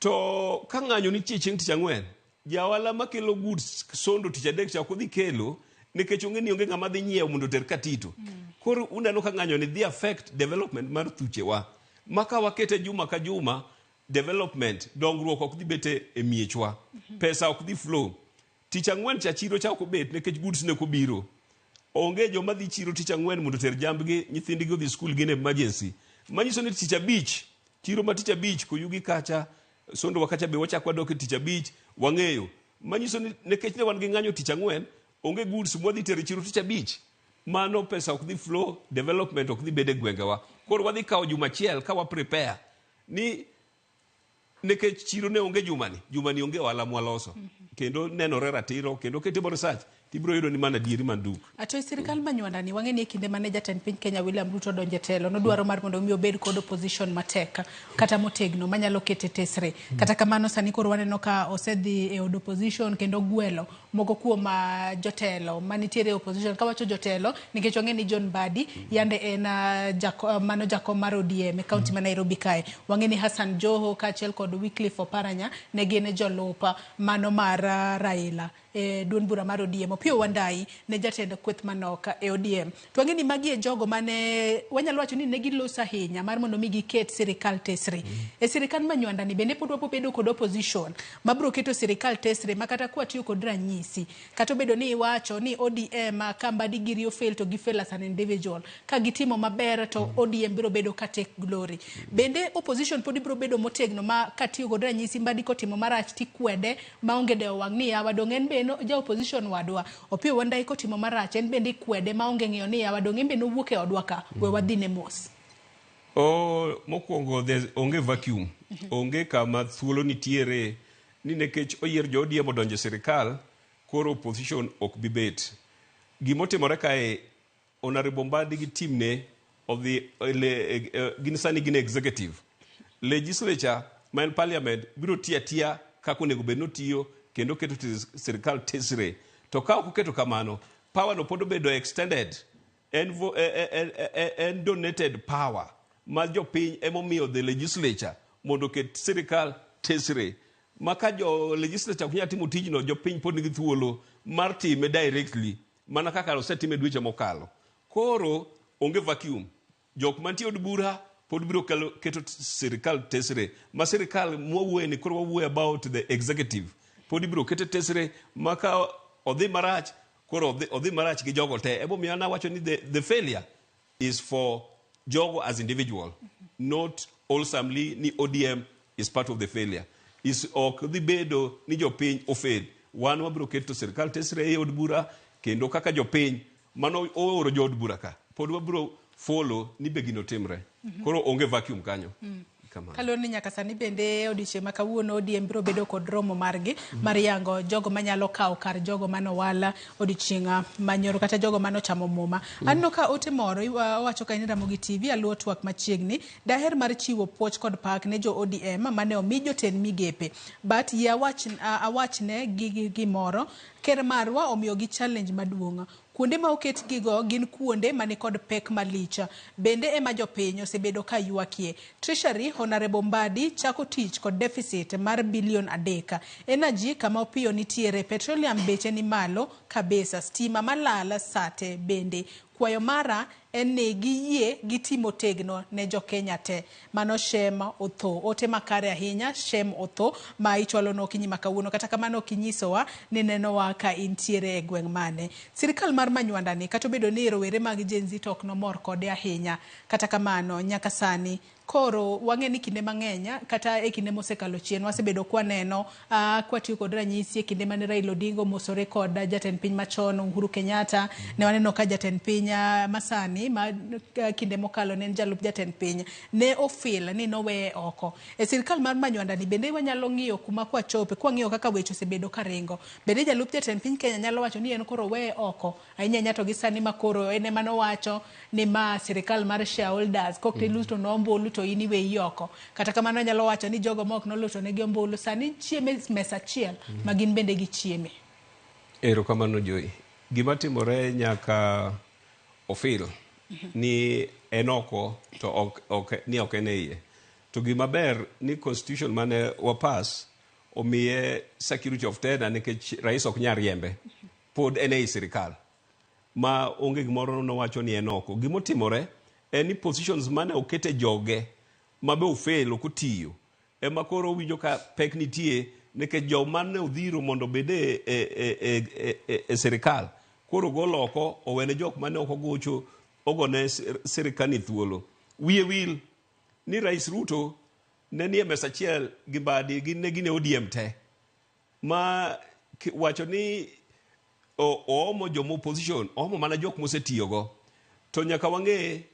To ka ng'anyo nitie chieng' tich ang'wen, ja ohala makelo goods sondo tich adek cha ok odhi kelo nikech ong'e ni onge ng'ama dhi nyiewo mondo oter katito. Koro uneno ka ng'anyo ni dhi affect development mar thuchewa. Ma ka wakete juma ka juma, development, dongruok ok dhi bet e miechwa. Pesa ok dhi flow. Tich ang'wen cha chiro cha ok obet nikech goods ne ok obiro. Onge joma dhi chiro tich ang'wen mondo oter jambgi, nyithindgi odhi skul gin emergency. Manyiso ni tich abich, chiro ma tich abich Koyugi kacha, Sondowa kacha be wachak wadok e tich abich, wang'eyo. Manyiso ni nikech ne wan gi ng'anyo tich ang'wen, onge goods mwadhi tero e chiro tich abich. Mano pesa ok dhi flow, development ok dhi bedo e gwengewa. Koro wadhi kawo juma achiel ka wa prepare ni nikech chiro ne onge jumani, jumani onge ohala mwaloso. Kendo nenore ratiro, kendo kitimo research, tibiro yudo ni mano adieri manduk. To e sirikal ma Nywanda ni, wang'e ni e kinde mane jatend piny Kenya William Ruto odonjo e telo, nodwaro mar mondo mi obed kod opposition matek kata motegno manyalo kete tesre. Kata kamano sani koro waneno ka osedhi e od opposition kendo gwelo moko kuom jotelo manitiere e opposition. Kawacho jotelo, nikech wang'e ni John Mbadi yande en mano jakom mar ODM e kaunti ma Nairobi kae. Wang'e ni Hassan Joho kaachiel kod Wycliffe Oparanya ne gin jolup mano mar Raila e duond bura mar ODM. Opiyo Wandayi ne jatend kweth manok e ODM. To wang'e ni magi e jogo mane wanyalo wacho ni ne giloso ahinya mar mondo mi giket sirikal tesre. E sirikal ma Nywanda ni bende pod wabiro bedo kod opposition mabiro keto sirikal tesre ma kata kwatiyo kod ranyisi. Kata obedo ni iwacho ni ODM ka Mbadi giri ofail to gifail as an individual. Ka gitimo maber to ODM biro bedo ka take glory. Bende opposition pod biro bedo motegno ma katiyo kod ranyisi Mbadi kotimo marach tikwede maonge dewo wang' ni yawa dong' en be ja opposition wadwa. Opiyo Wandayi kotimo marach en bende ikwede maonge ng'iyo ni yawa dong' en be nowuok e odwa ka we wadhine mos. Mokwongo onge vacuum. Onge kama thuolo nitiere ni nikech oyier jo ODM odonjo e sirikal, koro opposition ok bi bet. Gimotimore kae, Honorable Mbadi gi team ne odhi gin sani gin executive. Legislature ma en parliament biro tiyo atiya kaka onego bed ni otiyo kendo keto sirikal tesre. To ka ok oketo kamano, power no pod obedo extended. En donated power ma jopiny emomiyo the legislature mondo oket sirikal tesre. Ma ka jo legislature ok nyal timo tijno, jopiny pod nigi thuolo mar time directly mana kaka osetime dweche mokalo. Koro onge vacuum. Jok mantie od bura pod biro keto sirikal tesre. Ma sirikal mwawuoye ni koro wawuoyo about the executive. Pod ibiro kete tesre ma ka odhi marach, koro odhi marach gi jogo te. Emomiyo an awacho ni the failure is for jogo as individual, not wholesomely ni ODM is part of the failure. Is ok dhi bedo ni jopiny ofail. Wan wabiro keto sirikal tesre e od bura kendo kaka jopiny mano ooro jo od bura ka pod wabiro follow ni be gino timre. Koro onge vacuum kanyo. Kamano. Kaluwore ni nyaka sani bende odiochieng' ma kawuono ODM biro bedo kod romo margi mar yango jogo manyalo kawo kar jogo manowal odiochieng' manyoro kata jogo manochamo muma. Aneno ka ote moro owacho ka in Ramogi TV aluwo twak machiegni daher mar chiwo puoch kod pak ne jo ODM mane omi jotend migepe. But yie awachne gi gimoro, ker marwa omiyogi challenge maduong'. Kuonde ma oket gigo gin kuonde manikod pek malich. Bende ema jopiny osebedo ka ywakie. Treasury Honorable Mbadi chako tich kod deficit mar bilion 3. Energy kama Opiyo nitiere, petroleum beche ni malo kabisa, stima malal sate bende. Kwayo mara en ni giyie gitimo tegno ne jo-Kenya te. Mano Shem Otho. Ote makare ahinya, Shem Otho, ma ichwalo no okinyi ma kawuono. Kata kamano ok inyisowa ni nenowa ka intiere e gweng' mane. Sirikal mar Manywanda ni, kata obedo ni rowere mag Gen Z to ok nomor kode ahinya. Kata kamano, nyaka sani, koro wang'e ni kinde mang'eny, kata e kinde mosekalo chien, wasebedo kwaneno, kwatiyo kod ranyisi e kinde mane Raila Odinga omosore kod jatend piny machon Uhuru Kenyatta, ne waneno ka jatend piny masani, ma kinde mokalo ne en jalup jatend piny, ne ofil ni noweye oko. E sirikal mar Manywanda ni bende wanyalo ng'iyo kuma kwachope, kwang'iyo kaka weche osebedo karingo. Bende jalup jatend piny Kenya nyalo wacho ni en koro oweye oko, ahinya ahinya to gi sani ma koro en ema nowacho ni ma sirikal mar shareholders, kok tiluto no ombulu to in iweyi oko. Kata kamano anyalo wacho ni jogo ma ok noluto negi ombulu sani chieme mesa achiel ma gin bende gichieme. Erokamano Joy. Gima timore nyaka ofil ni en oko to ni ok en e iye. To gima ber ni constitution mane wapas omiye security of tenure nikech rais ok nyal riembe. Pod en ei sirikal. Ma onge gimoro nowacho ni en oko. Gimotimore en ni positions mane okete joge ma be ofail ok otiyo ema koro owinjo ka pek nitie nikech joma ne odhiro mondo obed e, e, e, e, e, e, e sirikal koro gol oko owene jok mane ok ogocho ogone sirikal ni thuolo. Wiye wil ni Rais Ruto ne nie mesa achiel gi Mbadi gin ne gin e ODM te ma wacho ni oomo joma opposition oomo mana jok mosetiyogo to nyaka wang'e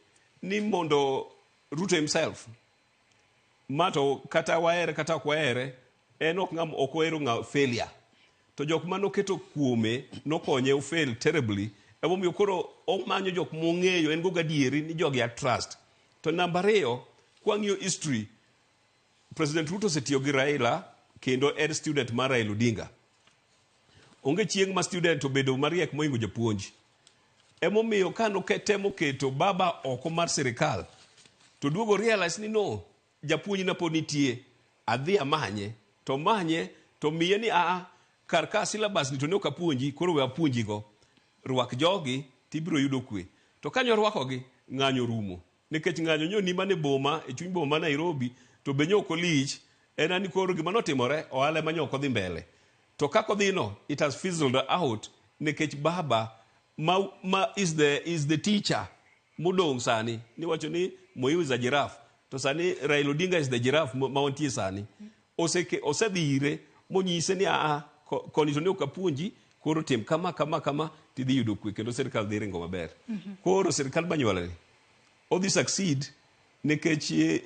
ni mondo Ruto himself ma to kata wahere kata ok wahere en ok ng'am ok ohero ng'a failure to jok manoketo kuome nokonye ofail terribly emomiyo koro omanyo jok mong'eyo en go gadieri ni jogi a trust to namba ariyo kwang'iyo history President Ruto osetiyo gi Raila kendo en student mar Raila Odinga. Onge chieng' ma student obedo mariek mohingo japuonj. Emomiyo ka notemo keto baba oko mar sirikal to duogo realize ni no japuonj na pod nitie adhi amanye to manye to miye ni aa kar ka syllabus ni to ne ok apuonji koro we apuonji go rwak jogi tibiro yudo kwe to kanyo rwakogi ng'anyo rumo nikech ng'anyo nyo ni mana e boma e chuny boma ma Nairobi to be nyo ok olich en ani koro gima notimore ohala ema nyo ok odhi mbele to kaka odhi no it has fizzled out nikech baba ma, ma is the, is the teacher modong' sani niwacho ni Moi is a giraffe to sani Raila Odinga is the giraffe ma ma wantie sani Oseke, osedhi ire monyise ni aa koni to ne ok apuonji koro tim kama kama kama tidhi yudo kwe kendo sirikal dhi ringo maber koro sirikal manywolani odhi succeed nikech